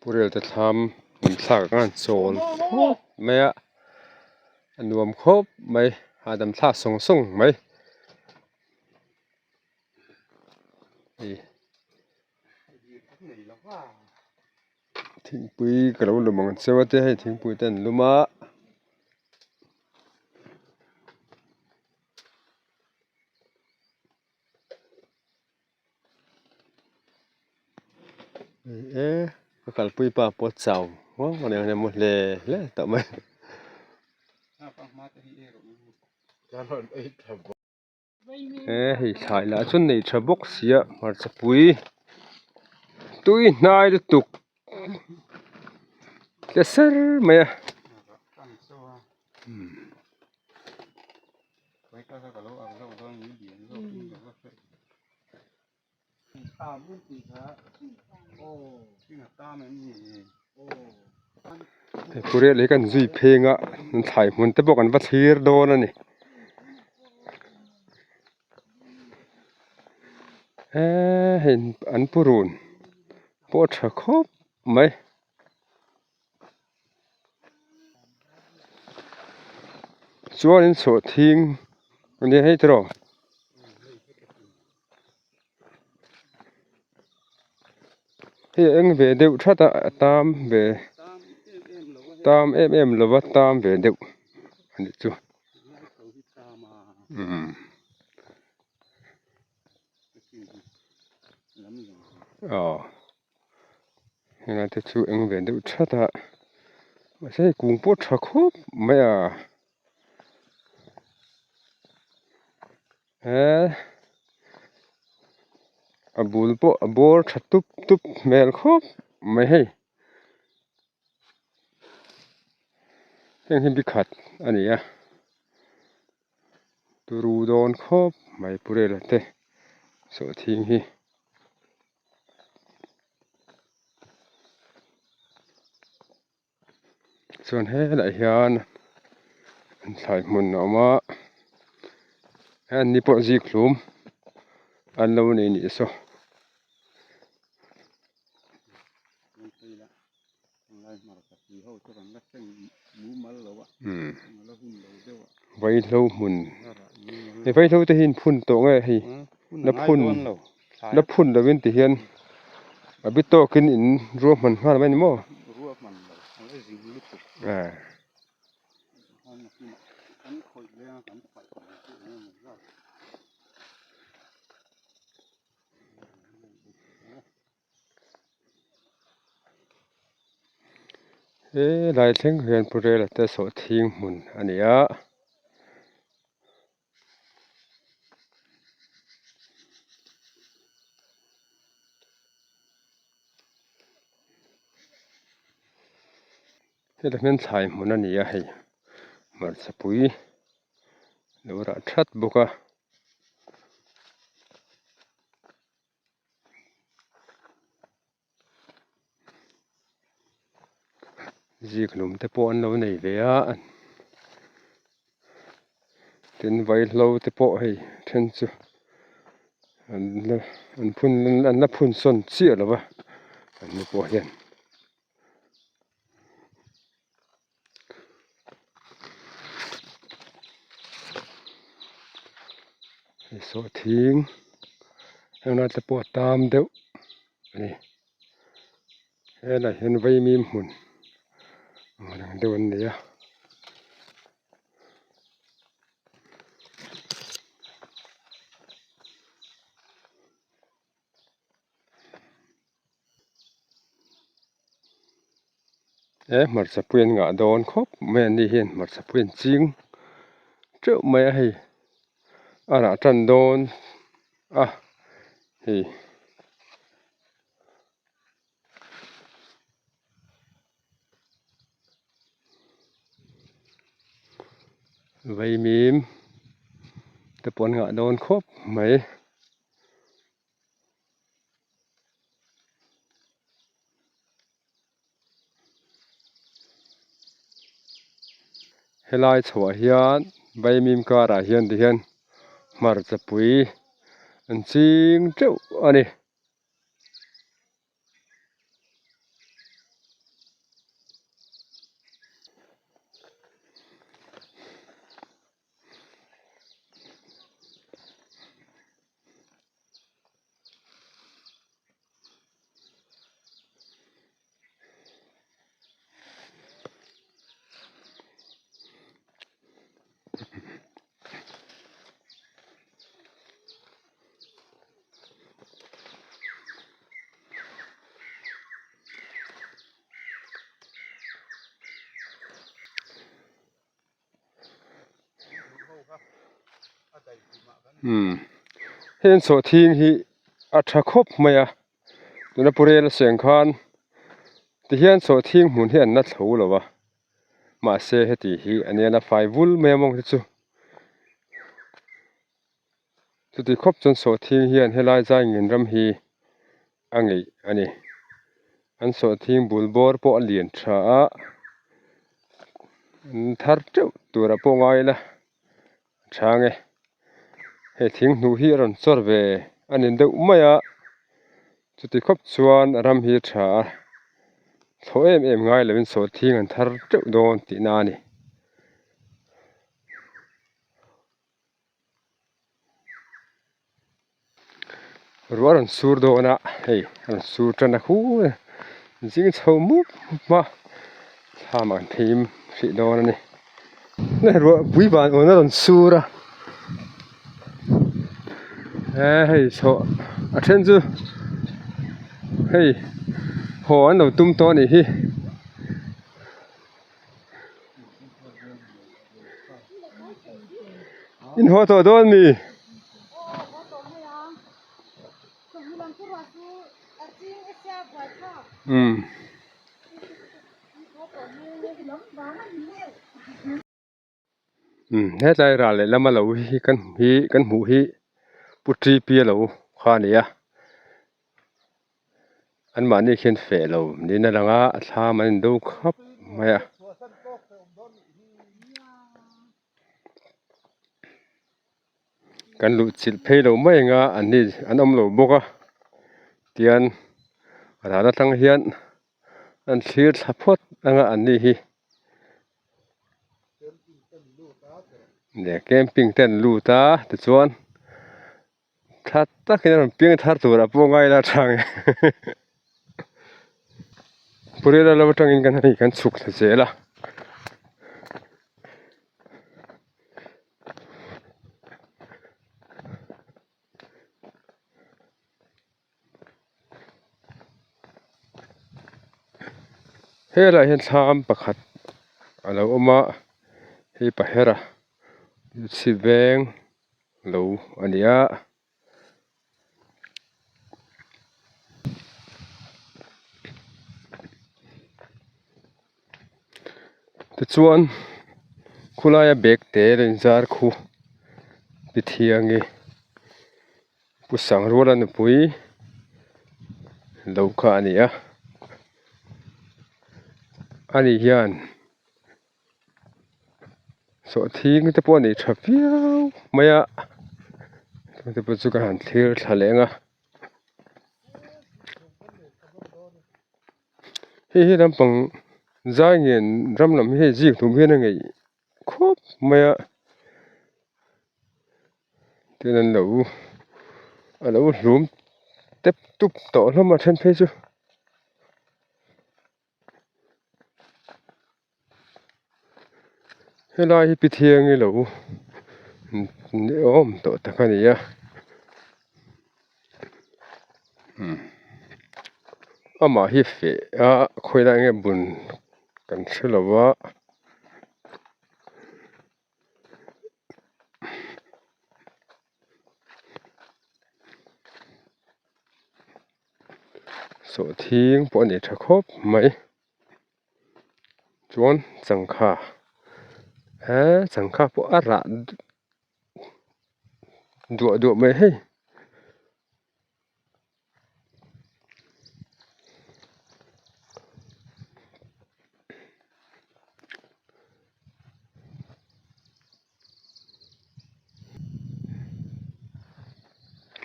Purel te thlam an thlak ang a an chawl khawp mai a a nuam khawp mai hahdam thlak sawng sawng mai. Thingpui ka lo lum ang cheu a te hei thingpui te an lum a. E ka kalpui pa pawh chau huau a ni ang a hle hle tawh mai. He hei thlai lah chuan nei tha bawk sia hmarcha pui tui hnai lutuk tle ser mai a. Hei purel hi kan zui pheng a thlai hmun te pawh kan va thlir dawn a ni eee hei an purun pawh a tha khawp mai. Chuanin sawhthing a nia hei tiraw. Hei a eng ve deuh that a a tam ve tam em em lova tam ve deuh a nih chu umm aw helai te chu eng ve deuh that a mahse hei kung pawh tha khawp mai a. He a bul pawh a bawr tha tup tup hmel khawp mai hei heng hi bikhat a ni a turu dawn khawp mai purela te sawhthing hi. Chuan helaiah hian thlai hmun a awm a he an ni pawh zik hlum an lo nei nih saw. Vaihlo hmun he vaihlo te hi in phun tawh nge hei la phun la phun lovin ti hian a bi tawkin in ruahman nghal mai a ni maw. He lai thleng hian Pu Rela te sawhthing hmun a ni a. Hetah hian thlai hmun a ni a hei hmarcha pui lo rah that bawk a. Zikhlum te pawh an lo nei ve a tin vaihlo te pawh hei then chu an la an phun an la phun sawn chiah lo va an ni pawh hian. Hei sawhthing heng te pawh a tam deuh a ni helaiah hian vaimim hmun ang reng deuh an nei a. He hmarcha pui an ngah dawn khawp mai a ni hian hmarcha pui an ching teuh mai a hei a rah tan dawn a hei. Vaimim te pawh an ngah dawn khawp mai. Helai chhuah hian vaimim karah hian tihian hmarcha pui an ching teuh a ni. Umm heng sawhthing hi a tha khawp mai a tuna pu rel a seng khan tihian sawhthing hmun hi an la thlo lo va mahse heti hi a nia la fai vul mai a mawng te chu chuti khawp chuan sawhthing hian helai zai ngin ram hi a ngeih a ni. An sawhthing bul bawr pawh a lian tha a, an thar teuh tur ah pawh ngai ila a chhang e. Hei thing hnuh hi a rawn chawr ve a ni deuh mai a, chuti khawp chuan a ram hi a tha a, thlawh em em ngai lovin sawhthing an thar teuh dawn tihna a ni. Ruah a rawn sur dawn a hei a rawn sur tan a khu a zing chho mup mup a thlam an thim hrih dawn a ni hei ruah pui van awn a rawn sur a he hei chhoh a then chu hei haw an lo tum tawh a nih hi. In haw tawh dawn mi? Umm. Umm hetlai ral leh lama lo hi kan hi kan hmuh hi Pu T P a lo kha a ni a. Anmahni khian feh lo niin a lang a, a thlam an indo khap mai a. Kan luh chilh phei lo mai ang a an ni an awm lo bawk a tian ral atang hian an thlir thla phawt ang a an ni hi leh camping te an lut a tichuan thla takin a rawn piang thar tur ah pawh ngai la thang e purela lo atangin kan hei kan chhuk thla zel a. Helaiah hian thlam pakhat a lo awm a hei pahera chhip veng lo a ni a. Tichuan khulaia bag te a inzar khu ti thiangi Pu Sangruala nupui lo kha a ni a ani hian. Sawhthing te pawh a nei tha viau mai a chungte pawh chu ka han thlir thla leh ang a hei hi lampang zai ngen ram lam hi hei zik tum hian a ngeih khawp mai a tin an lo a lo hlum tep tup tawh hlawm a then phei chu. Helai hi Pithiangi lo ni awm tawh tak a ni a amah hi feh a khawilai nge bun kan hre lo a. Sawhthing pawh a nei tha khawp mai chuan changkha eee changkha pawh a rah duah duah mai hei.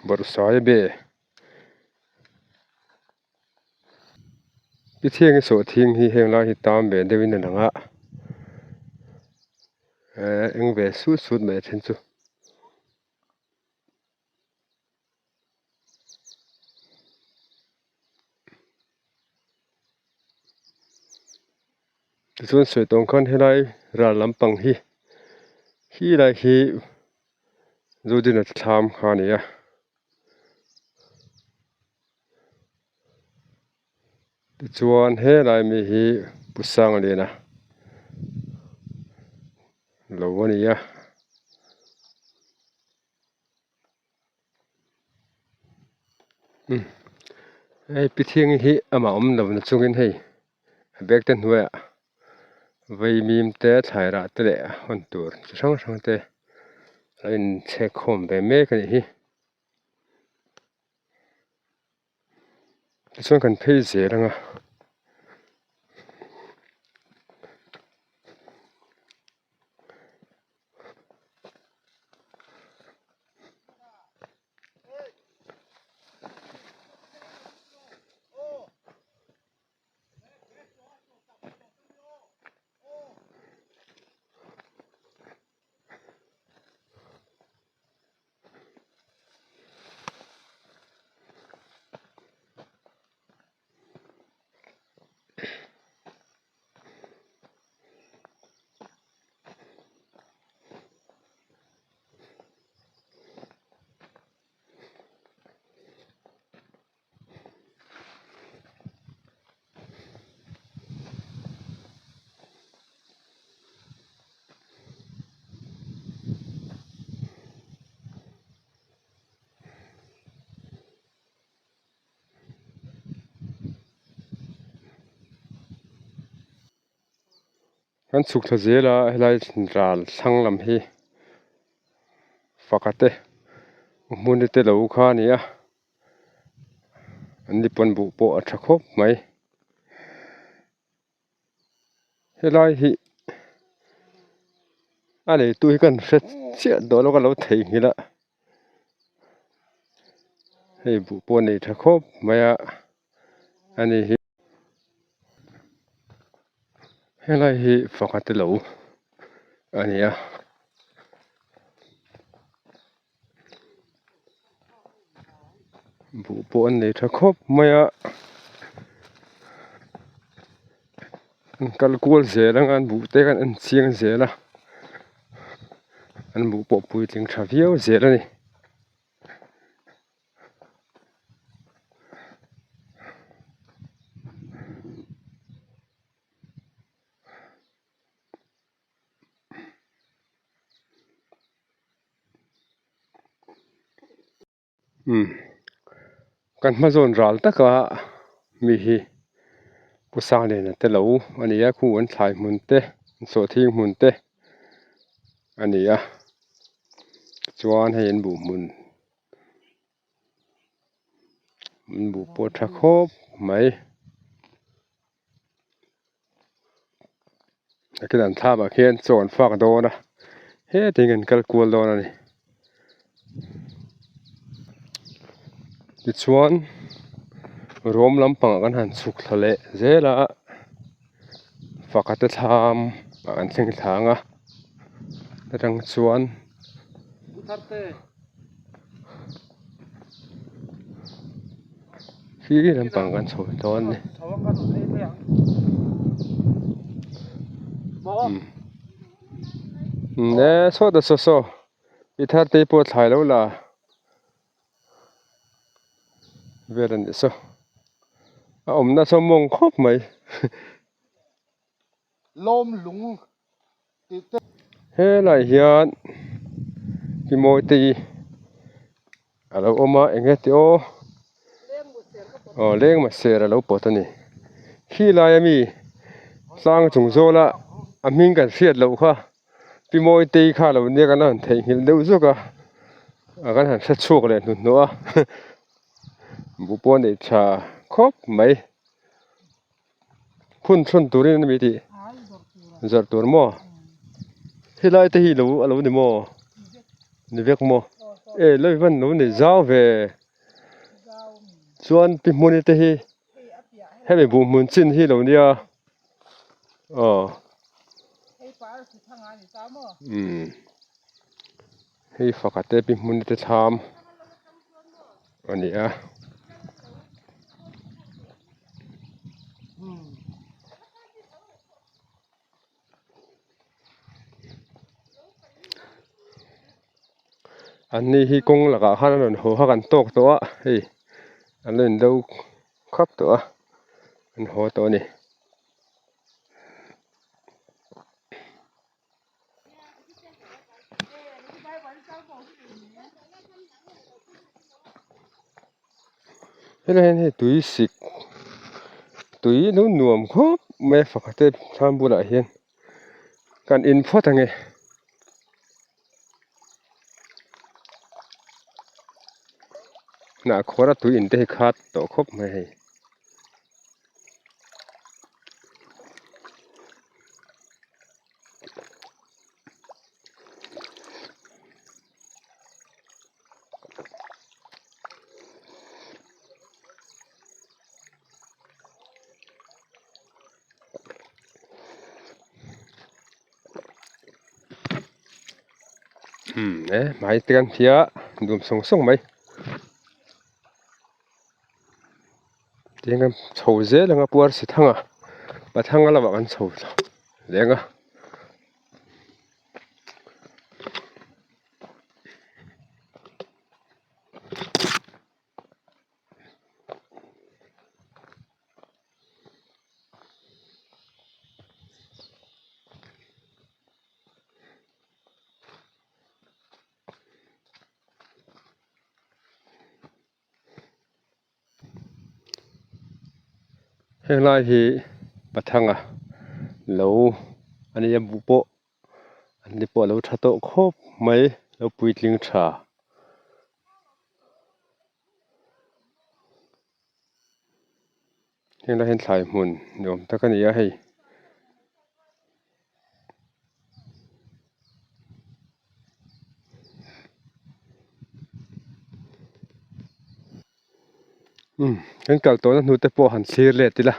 Bawrhsai be i thiang i sawhthing hi heng lai hi tam ve deuhin a lang a eh eng ve sut sut mai a then chu. Tichuan sawi tawng khan helai ral lampang hi hi lai hi Zodina thlam kha a ni a. Tichuan helai mi hi Pu Sangliana lo a ni a. Hei Pithiangi hi amah awm lo na chungin hei a bag te hnuaiah vaimim te thlai rah te leh hawn tur chi hrang hrang te a inchhek khawm ve mek a nih hi. Tichuan kan phei zel ang a. Kan chhuk thla zel a helai ral thlang lam hi faka te hmun te lo kha a ni a an ni pawn buh pawh a tha khawp mai helai hi a neitu hi kan hre chiah dawn lo ka lo theihnghilh a. Hei buh pawh a nei tha khawp mai a ani hi. Helai hi faka te lo a ni a. Buh pawh an nei tha khawp mai a. An kal kual zel anga an buh te khan an chiang zel a. An buh pawh puitling tha viau zel a ni. Umm kan hma zawn ral taka mi hi pu Sangliana te lo a ni a khu an thlai hmun te an sawhthing hmun te a ni a chuan hei an buh hmun an buh pawh a tha khawp mai. Nakin an thlam ah khian chaw an fak dawn a heti hian an kal kual dawn a ni tichuan ruam lampang ah kan han chhuk thla leh zel a faka te thlam ah kan thleng thla ang a atang chuan. Khi lampang kan chho dawn a ni. Umm e sawta saw saw i thar te pawh thlai lo la vel a nih saw a awmna saw mawng khawp mai. Lawm lung tih te. Helai hian pi Mawitei a lo awm a eng nge tih aw aw lengma ser a lo pawt a ni khi laia mi tlang chung zawla a hming kan hriat loh kha pi Mawitei kha a lo nia kan han theihnghilh deuh zawk a a kan han hre chhuak leh hnuhnawh a buh pawh a nei tha khawp mai. Phun chhun turin a ni tih zawrh tur maw helai te hi lo a lo ni maw ni vek maw e lo van lo ni zau ve chuan pi hmuni te hi hemi buh hmun chin hi lo nia aw umm hei faka te pi hmuni te thlam a ni a. An ni hi kawng lakah khan an rawn haw kha kan tawk tawh a hei an lo in do khap tawh a an haw tawh a ni. Helai hian hei tui sik tui lo nuam khawp mai a pakhat te thlam bulah hian kan in phawt ang e. Hnah khawr a tui in te hi khat tawh khawp mai hei. Umm e hmai te kan hria nuam sawng sawng mai. Tihian kan chho zel ang a puar si thang a pathang a lamah kan chho leng a. Heng lai hi pathanga lo a nia buh pawh an ni pawh a lo tha tawh khawp mai lo puitling tha. Heng lai hian thlai hmun ni awm tak a ni a hei. Umm kan kal tawhna hnu te pawh han thlir let ila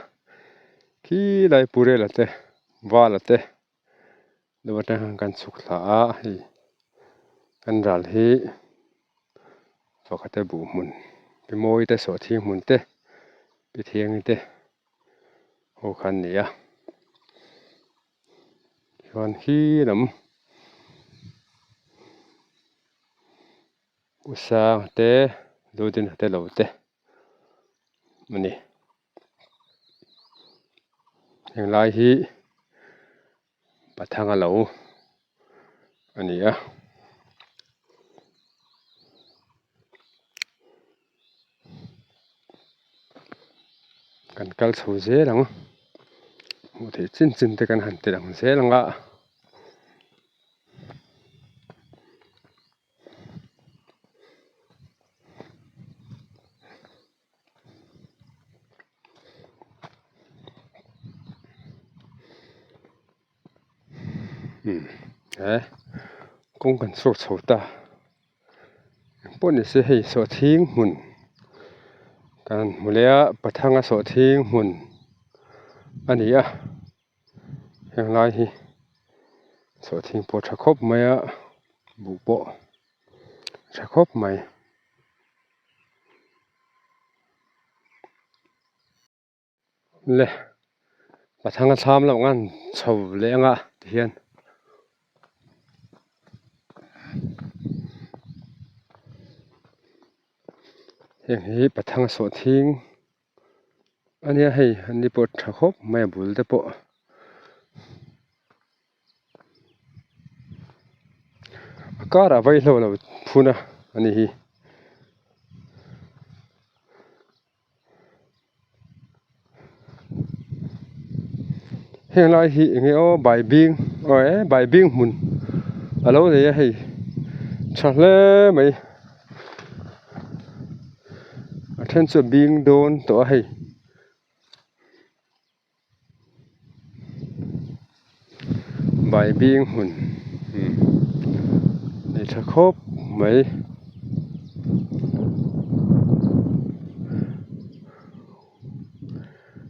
khilai Purela te Vala te deuh atang khan kan chhuk thla a hei kan ral hi pakhat e buh hmun pi mawi te sawhthing hmun te pi thiangi te ho kha an ni a chuan khi lam u sang te ludin te lo te a ni. Henglai hi Pathanga lo a ni a. Kan kal chho zel ang hmuh theih chin chin te kan han ti lang zel ang a. He kawng kan chhuak chho ta engpawh ni se hei sawhthing hmun kan hmu leh a pathanga sawhthing hmun a ni a heng lai hi sawhthing pawh tha khawp mai a buh pawh tha khawp mai. Le pathanga thlam loh ngan chho leh anga tihian heng hi pathanga sawhthing a nia hei an ni pawh tha khawp mai a bul te pawh. A karah vaihlo lo phun a a ni hi. Heng lai hi eng nge aw baibing aw e baibing hmun a lo nei a hei tha hle mai a then chu a bing dawn tawh a hei. Baibing hmun nei tha khawp mai.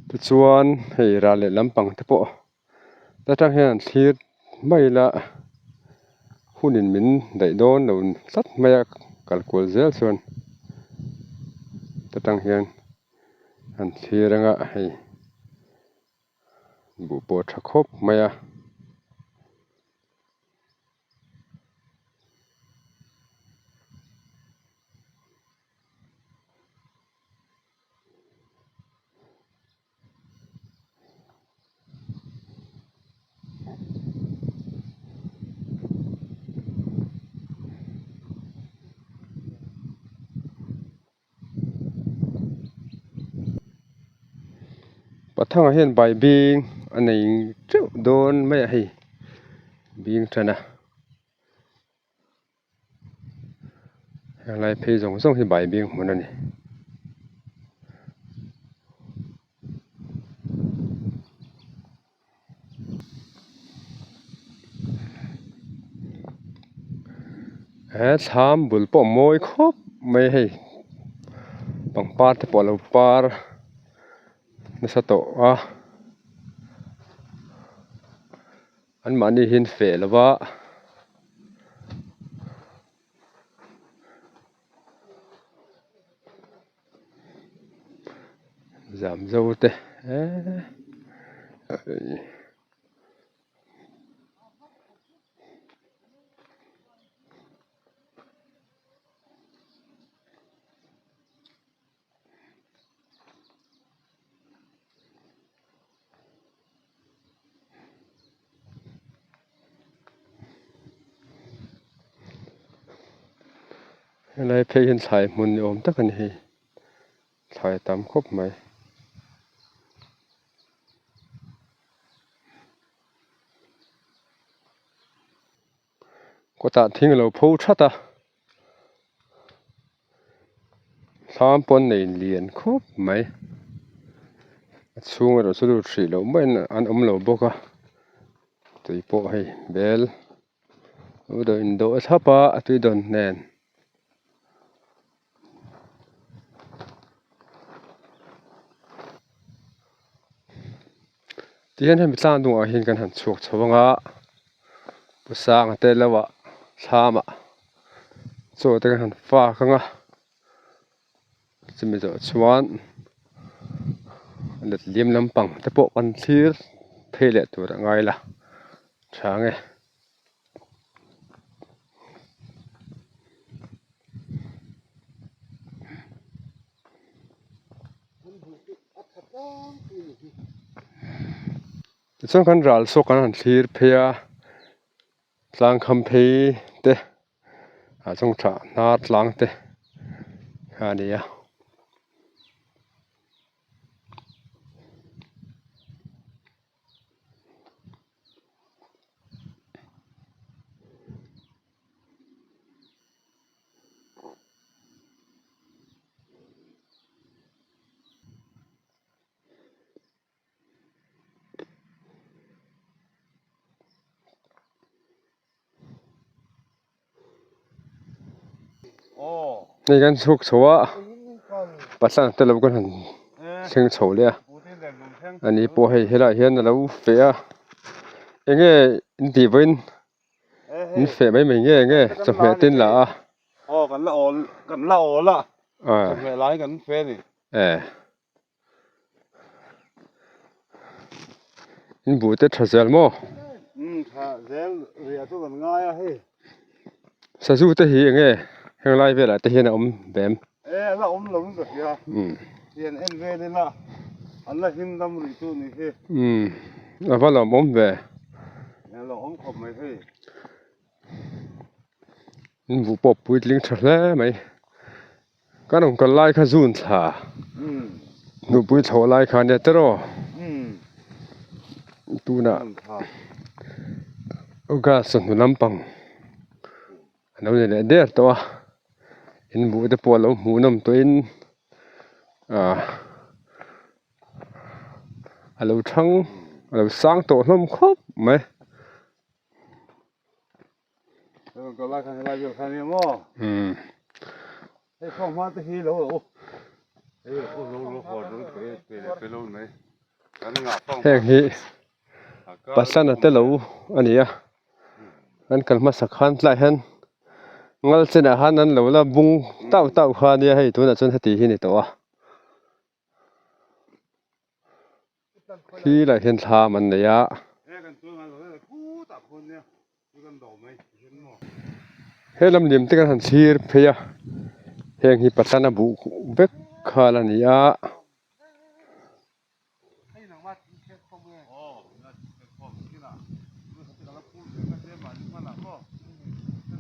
Tichuan hei ral leh lampang te pawh ta tang hian an thlir mai ila hunin min daih dawn lo tlat mai a kal kual zel chuan ta tang hian. An thlir anga hei buh pawh a tha khawp mai a. Pathanga hian bai bing a nei teuh dawn mai a hei bing tan a helai phei zawng zawng hi bai bing hmun a ni. He thlam bul pawh mawi khawp mai hei pangpar te pawh a lo par nasa tawh a anmahni hi an feh lo va. Zam zo te eee Helai phei hian thlai hmun ni awm tak a ni hei thlai a tam khawp mai. Kawtah thing a lo pho that a thlam pawn nei lian khawp mai a chhung erawh chu lut hrih loh maiin an awm lo bawk a tui pawh hei bel lo dawh in dawh thlap a a tui dawn hnen. Tihian hemi tlang hnungah hian kan han chhuak chho ang a, Pu Sanga te lo ah thlam ah chaw te kan han fak ang a, chumi zawh chuan letliam lampang te pawh kan thlir phei leh tur a ngai la tha ang e. Tichuan kan ral saw kan han thlir phei a tlang kham phei te ah chuan thah hnar tlang te a ni a. Hei kan chhuk chho a patlang te lo kan han thleng chho leh a ani pawh hei helaiah hian a lo feh a eng nge in tih vawiin in feh mai mai nge nge chawhmeh te in la a. Aw kan la awl kan la awl a chawhmeh lai kan feh a ni. Eh. In buh te tha zel maw? Umm tha zel riah chu kan ngai a hei. Sazu te hi enge heng lai velah te hian a awm ve em? E a la awm lo in ka hria. Umm. Hian en vel ila an la him dam rih chu ni hi. Umm a va lawm awm ve. A la awm khawp mai hei. In buh pawh puitling tha hle mai. Kan rawn kal lai kha zun thla nupui thlawh lai kha ania tiraw tunah august chawhnu lampang a lo ni leh der tawh a in buh te pawh a lo hmuh nawm tawhin ah a lo thang a lo sang tawh hlawm khawp mai. Heng hi Pasana te lo a ni a an kal hmasa khan tlaiah hian ngal chenah khan an lo la bung tauh tauh kha a nia hei tunah chuan heti hi a ni tawh a. Khi lah hian thlam an nei a. He lam liam te kan han thlir phei a heng hi patlan a buh vek khal a ni a.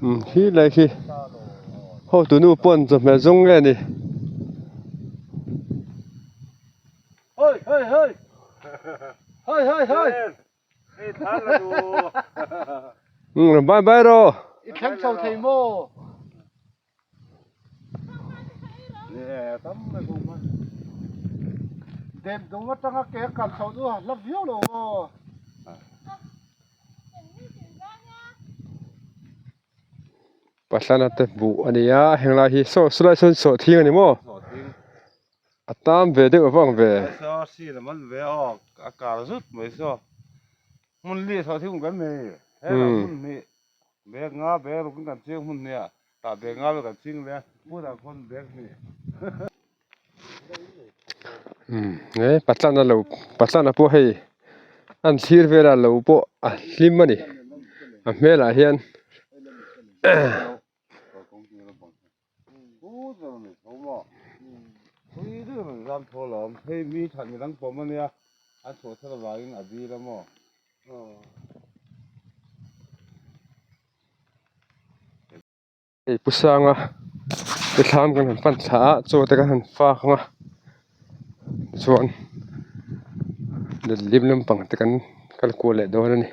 Umm khi lai khi hotu nu pawn chawhmeh zawng nge ni. Umm bye bye rawh. I thleng chho thei maw? Dem dum atanga ke a kal chho chu a hla viau lo maw? Pahlana te buh a ni a henglai hi saw sawlai sawn sawhthing a ni maw? A tam ve deuh avang ve. Bag nga bag ruk in kan ching hmun hnih a tah bag nga vel kan ching leh a hmunah khawn bag hnih. Umm he patlan a lo patlan a pawh hei an thlir vel a lo pawh a hlim a ni a hmelah hian. Hei pu sanga te thlam kan han pan thla a chaw te kan han fak ang a tichuan lim lampang te kan kal kual leh dawn a ni.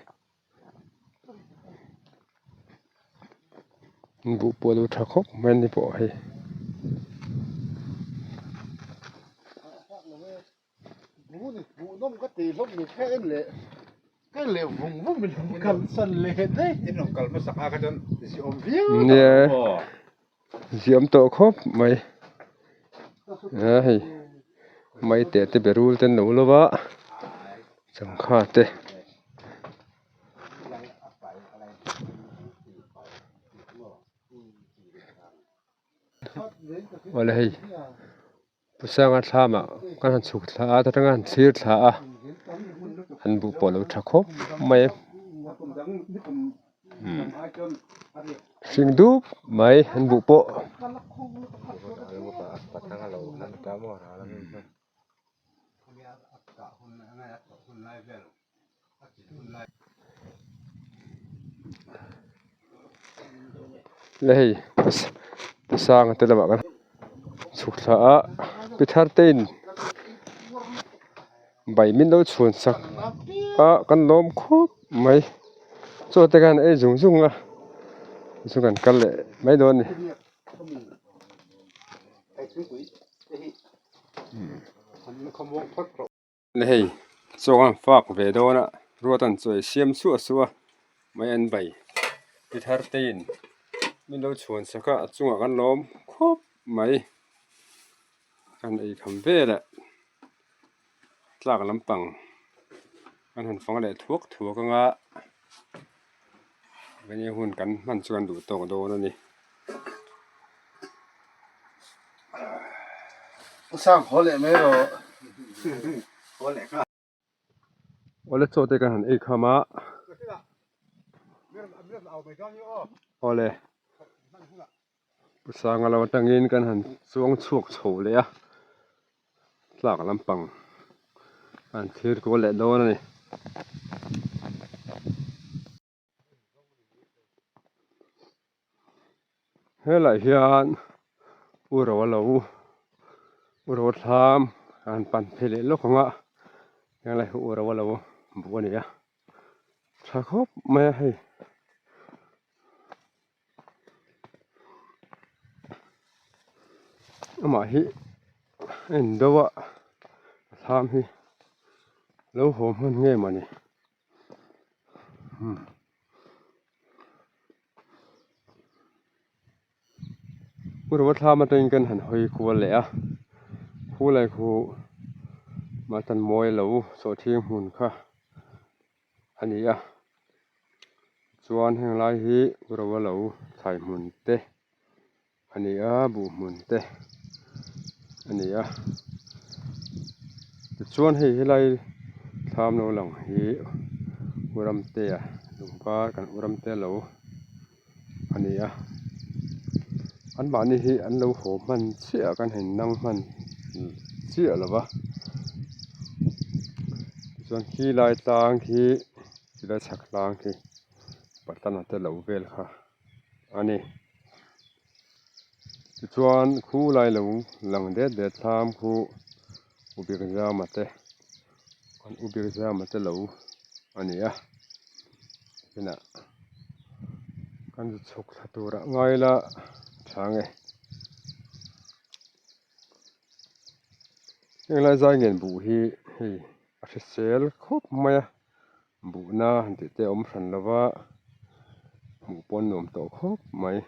Buh pawh a lo tha khawp mai a ni pawh hei. Nia ziam tawh khawp mai a hei maite te berul te an lo lo va. Sangha te awle hei Pu Sanga thlamah kan han chhuk thla a ta tanga han thlir thla a an buh pawh a lo tha khawp mai a hring dup mai an buh pawh. Le hei sanga te lamah kan chhuk thla a pi thar te in bai min lo chhuan sak a kan lawm khawp mai chaw te khan ei zung zung a tichuan kan kal leh mai dawn a ni. Le hei chaw an fak ve dawn a ruat an chawi siam suah suah a mai an bai ti thar te in min lo chhuan sak a a chungah kan lawm khawp mai kan ei kham vel ah tlak lampang an han fang leh thuak thuak anga enge hun kan hman chu kan duh tawk dawn a ni. Awle chaw te kan han ei kham a awle Pu Sanga lo atangin kan han chuang chhuak chho leh a tlak lampang an thlir kual leh dawn a ni. Helaiah hian u ro a lo u ro thlam a han pan phei leh lawk ang a helai hi u ro a lo buh a ni a tha khawp mai a hei. Amah hi a in do a thlam hi lo haw hman nge mawni. Pu Rova thlam atangin kan han hawi kual leh a khulai khu mah tan mawi lo sawhthing hmun kha a ni a chuan heng lai hi Pu Rova lo thlai hmun te a ni a buh hmun te a ni a tichuan hei helai thlam lo lang hi u Ramtea lungvar kan u Ramtea lo a ni a anmahni hi an lo haw hman chiah kan han nang hman chiah lo va tichuan khi lai tlang khi chilai chhak tlang khi patana te lo vel kha. a ni tichuan khu lai lo lang det det thlam khu ubik zama te an ubik zama te lo a ni a inah kan zu chhuk thla tur ah ngai ila tha nge henglai zai ngen buh hi hei a hrisel khawp mai a. Buhna han tih te a awm hran lova hmuh pawh an nuam tawh khawp mai.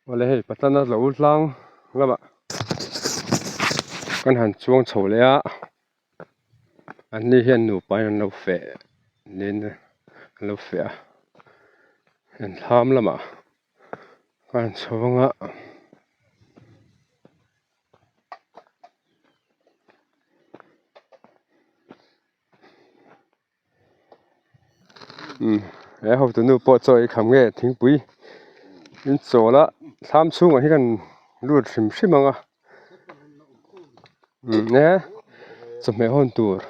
Awle hei Patana lo tlang lamah kan han chuang chho leh a anni hian nupa in an lo feh niin an lo feh a an thlam lamah kan han chho ang a. Umm he hotu nu pawh chaw ei kham nge thingpui in chawl a thlam chhungah hi kan lut hrim hrim ang a umm e chawhmeh hawn tur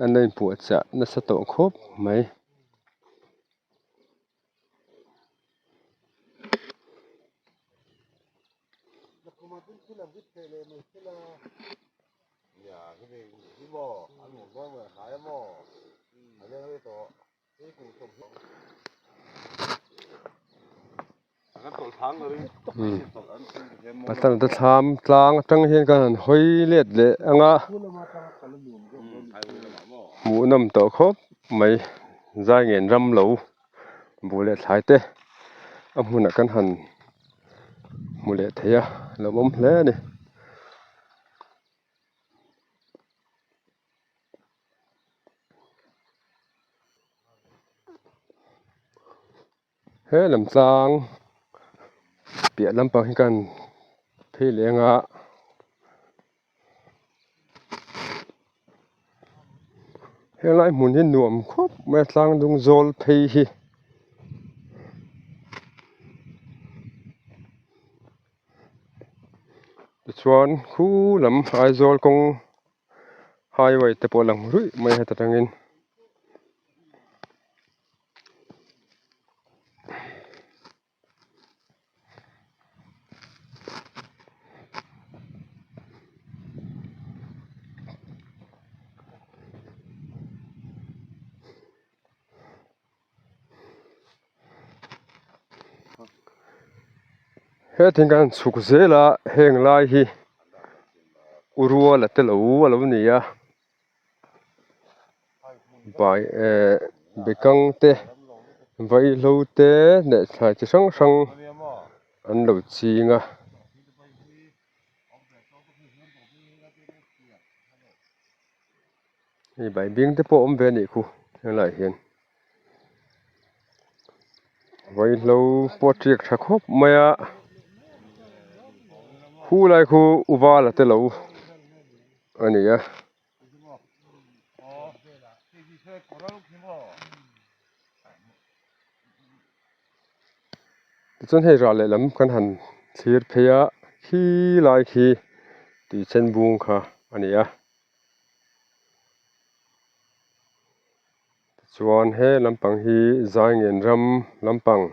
an lo inpuahchah nasa tawh khawp mai. Patana te thlam tlang atang hian kan han hawi let leh ang a hmuhnawm tawh khawp mai. zai ngen ram lo buh leh thlai te a hmunah kan han hmu leh thei a lawmawm hle a ni. He lam tlang piah lampang hi kan phei leng a helai hmun hi nuam khawp mai a tlang dung zawl phei hi. Tichuan khu lam Aizawl kawng highway te pawh a lang ruih mai a heta tangin. He thing kan chhuk zel a heng lai hi u ruala te lo a lo ni a. Bai eh bekang te vaihlo te leh thlai chi hrang hrang an lo ching a. Hei bai bing te pawh a awm ve a nih khu helaiah hian vaihlo pawh a tiak tha khawp mai a khu lai khu u vala te lo a ni a. Tichuan hei rah lehlam kan han thlir phei a khi lai khi tui chen bung kha a ni a. Tichuan he lampang hi Zaingen ram lampang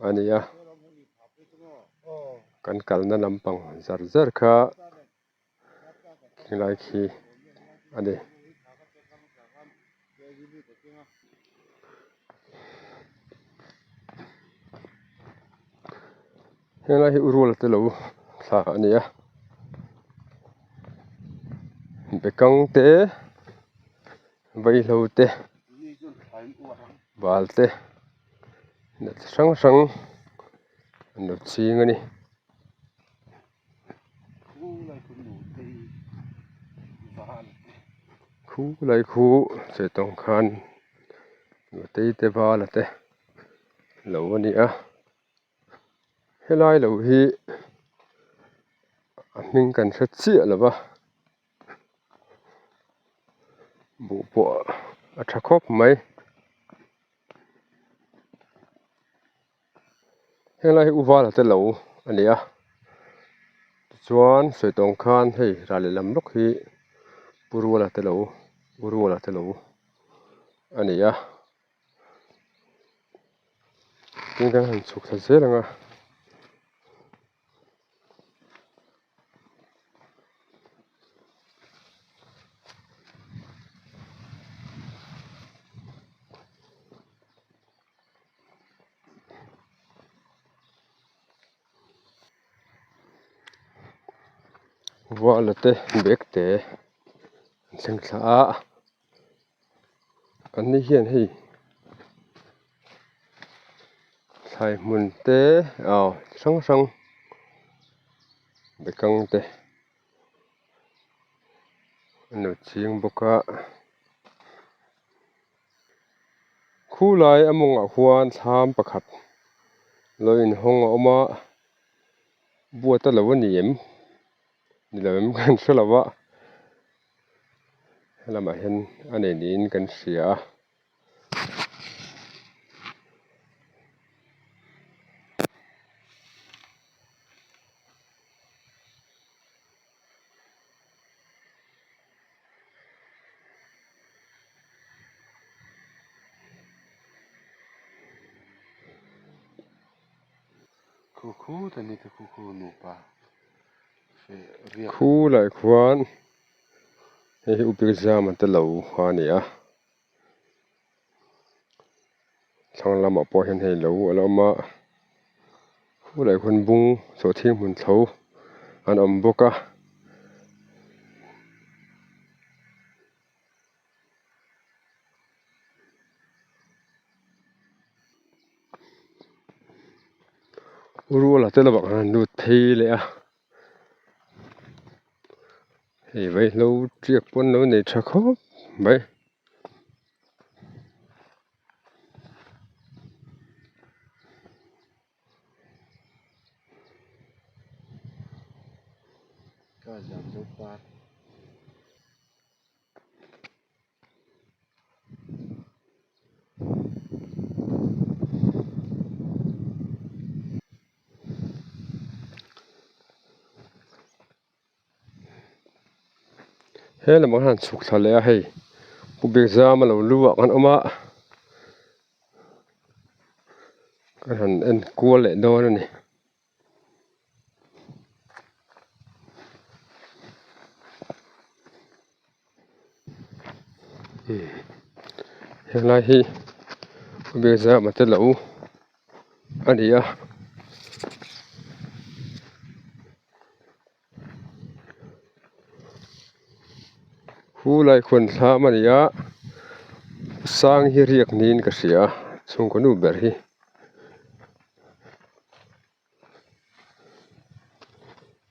a ni a kan kalna lampang zar zar kha khilai khi a ni. Helai hi u rual te lo thla a ni a bekang te vaihlo te bal te chi hrang hrang an lo ching a ni. Khu lai khu che tawng khan nutei te vala te lo a ni a helai lo hi a hming kan hre chiah lo va buh pawh a tha khawp mai. Helai hi u vala te lo a ni a tichuan sawi tawng khan hei ral lehlam lawk hi pu ruala te lo u ruala te lo a ni a tin kan han chhuk thla zel ang a. Vuala te bag te an thleng thla a an ni hian hei thlai hmun te aw chi hrang hrang bekang te an lo ching bawk a. Khulai a mawngah khuan thlam pakhat lo inhawng a awm a, buat a lo a ni em ni lo em kan hre lo a, helamah hian a nei niin kan hria a. Khu lai khuan hei hi upik zam an telo a ni a thlang lamah pawh hian hei lo a la awm a khu lai khuan bung sawhthing hmun tho an awm bawk a. Uruala te lamah khan an lut phei leh a hei vaihlo tiak pawn lo nei tha khawp mai. He lamah hian chhuk thla leh a hei pu Biakzam a lo lu ah kan awm a kan han en kual leh dawn a ni. Helai hi Biakzama te lo a ni a. Hu lai khuan thlam a ni a sang hi riak niin ka hria a chhungkaw nu ber hi.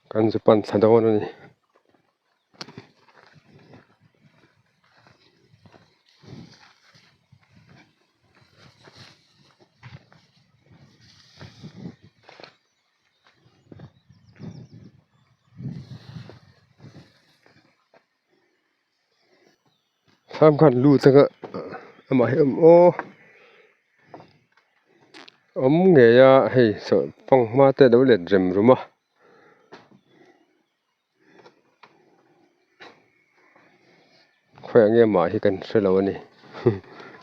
Kan zu pan thla dawn a ni. Thlam khan lut anga amah hi awm aw awm ngei a hei saw fanghma te alo let rem rum a. Khawiah nge mah hi kan hre lo a ni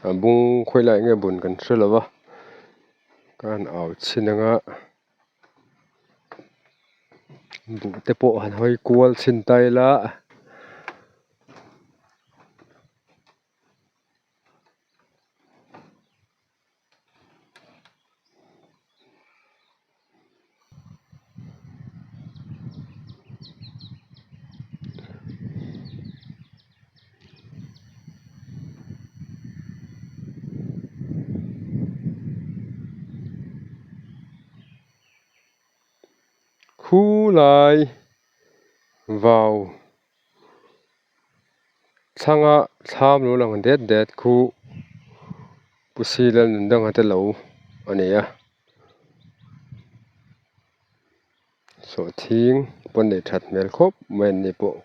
a bung khawi laiah nge bun kan hre lo va ka han au chhin anga buh te pawh han hawi kual chhin ta ila. Khulai vau Thlanga thlam lo lang det det khu Pu Sila nun danga te lo a ni a sawhthing pawn nei that hmel khawp mai an ni pawh.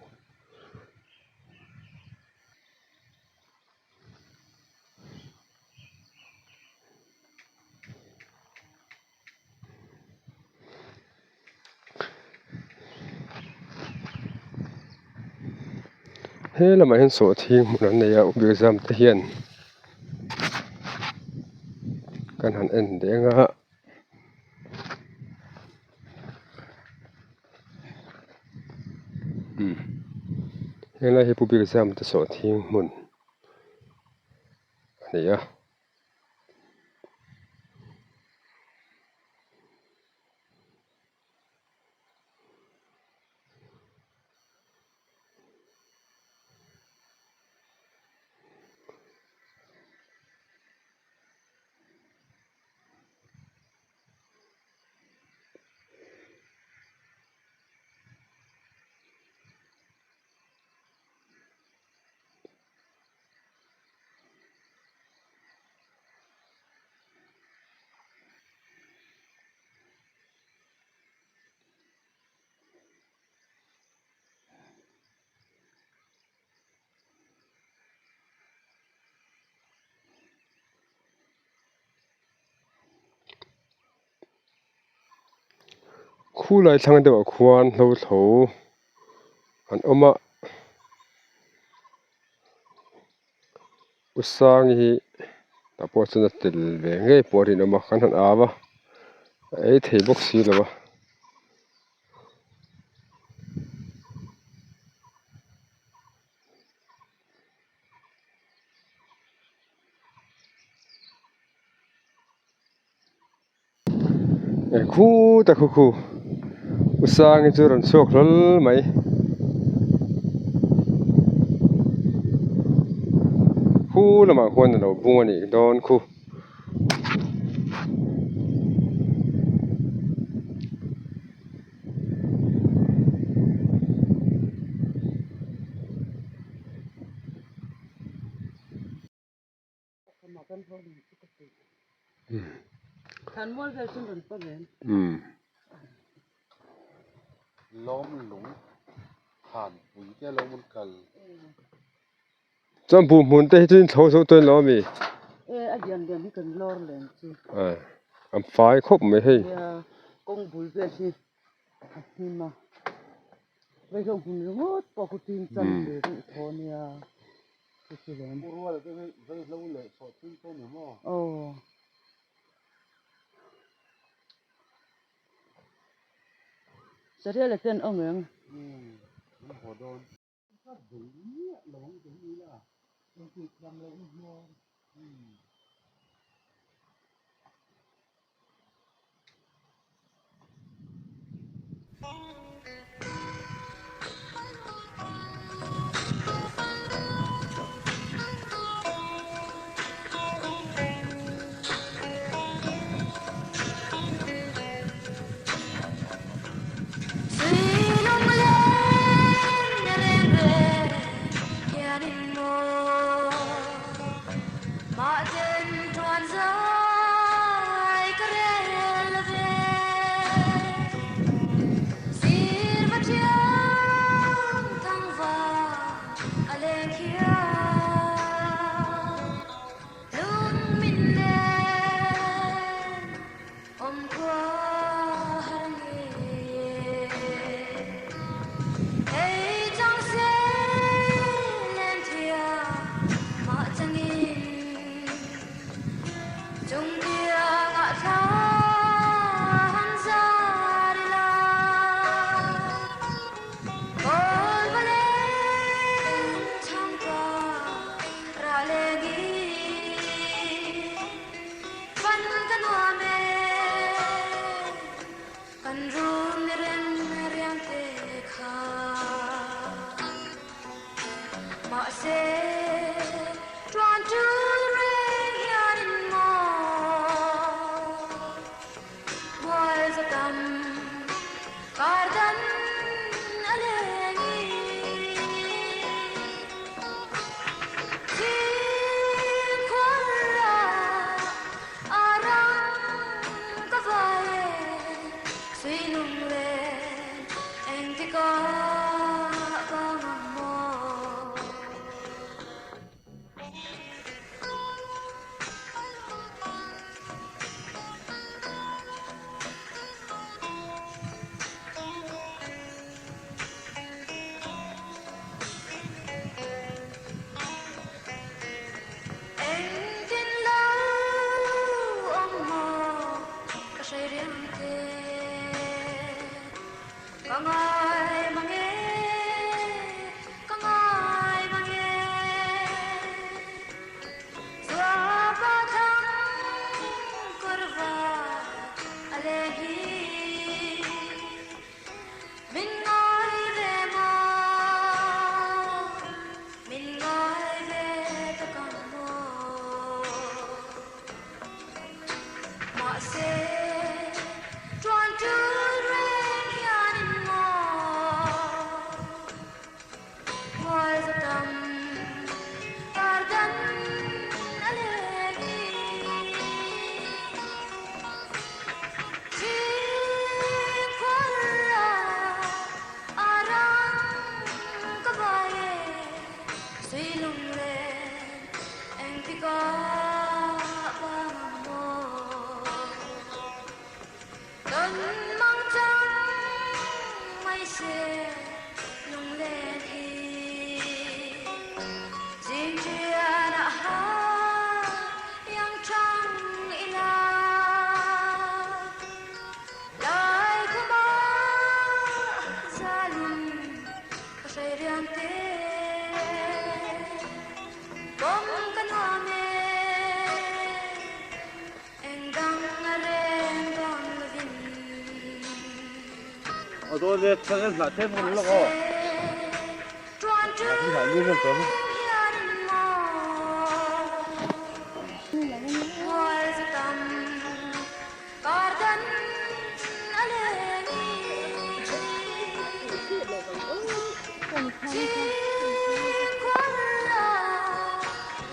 He lamah hian sawhthing hmun an nei a exam te hian kan han en deng a. Helai hi pu Biakzam te sawhthing hmun a ni a. Khulai thlang deuhah khuan hlo thlo an awm a u sang hi tah pawh chuan a tel ve ngei pawh a rinawm a kan han au a a ei thei bawk si lo a. Khut a khu khu u sangi chu rawn chhuak hlawl mai khu lamah khuan a lo bung a nih dawn khu. Chuan buh hmun te hi chu in thlo zo tawh lo ami? An fai khawp mai hei.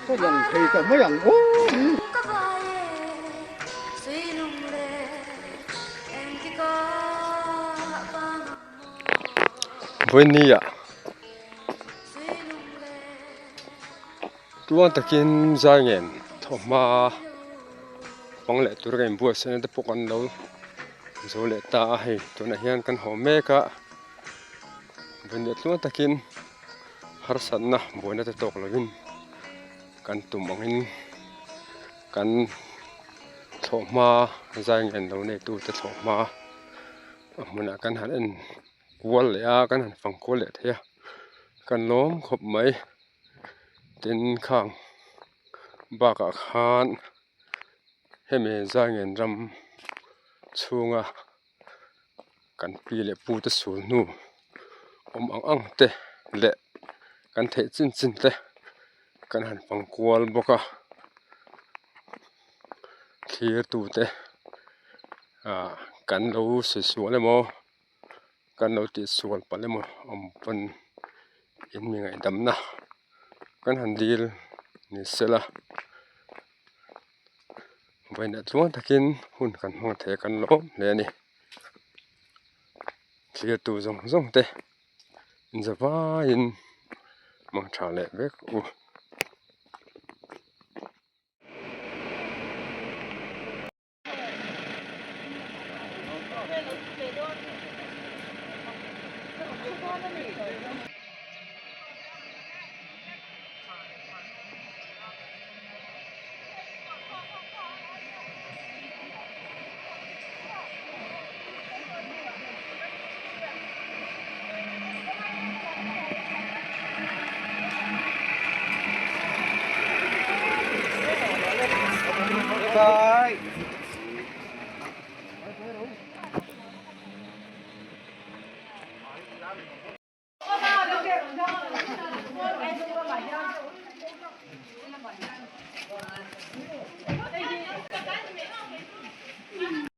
Ka lang thei ta mai ang aw. Vawinia tluang takin zai ngen thawhma pang leh tur ka inbuatsaih na te pawh kan lo zo leh ta a hei tunah hian kan haw mek a vawinia tluang takin harsatna buaina te tawk lovin kan tum angin kan thlawhhma zai ngen lo neitu te thlawhhma a hmunah kan han en kual leh a kan han fang kual leh thei a kan lawm khawp mai tin khang bakah khan hemi zai ngen ram chhunga kan pi leh pu te sul hnu awm ang ang te leh kan theih chin chin te kan han fang kual bawk a thlir tu te ah kan lo sawi sual emaw kan lo tih sual palh emaw awm pawn in mi ngaihdamna kan han dil ni sela vawiinah tluang takin hun kan hmang thei a kan lawm hle a ni thlir tu zawng zawng te inzavaiin hmang tha leh vek u.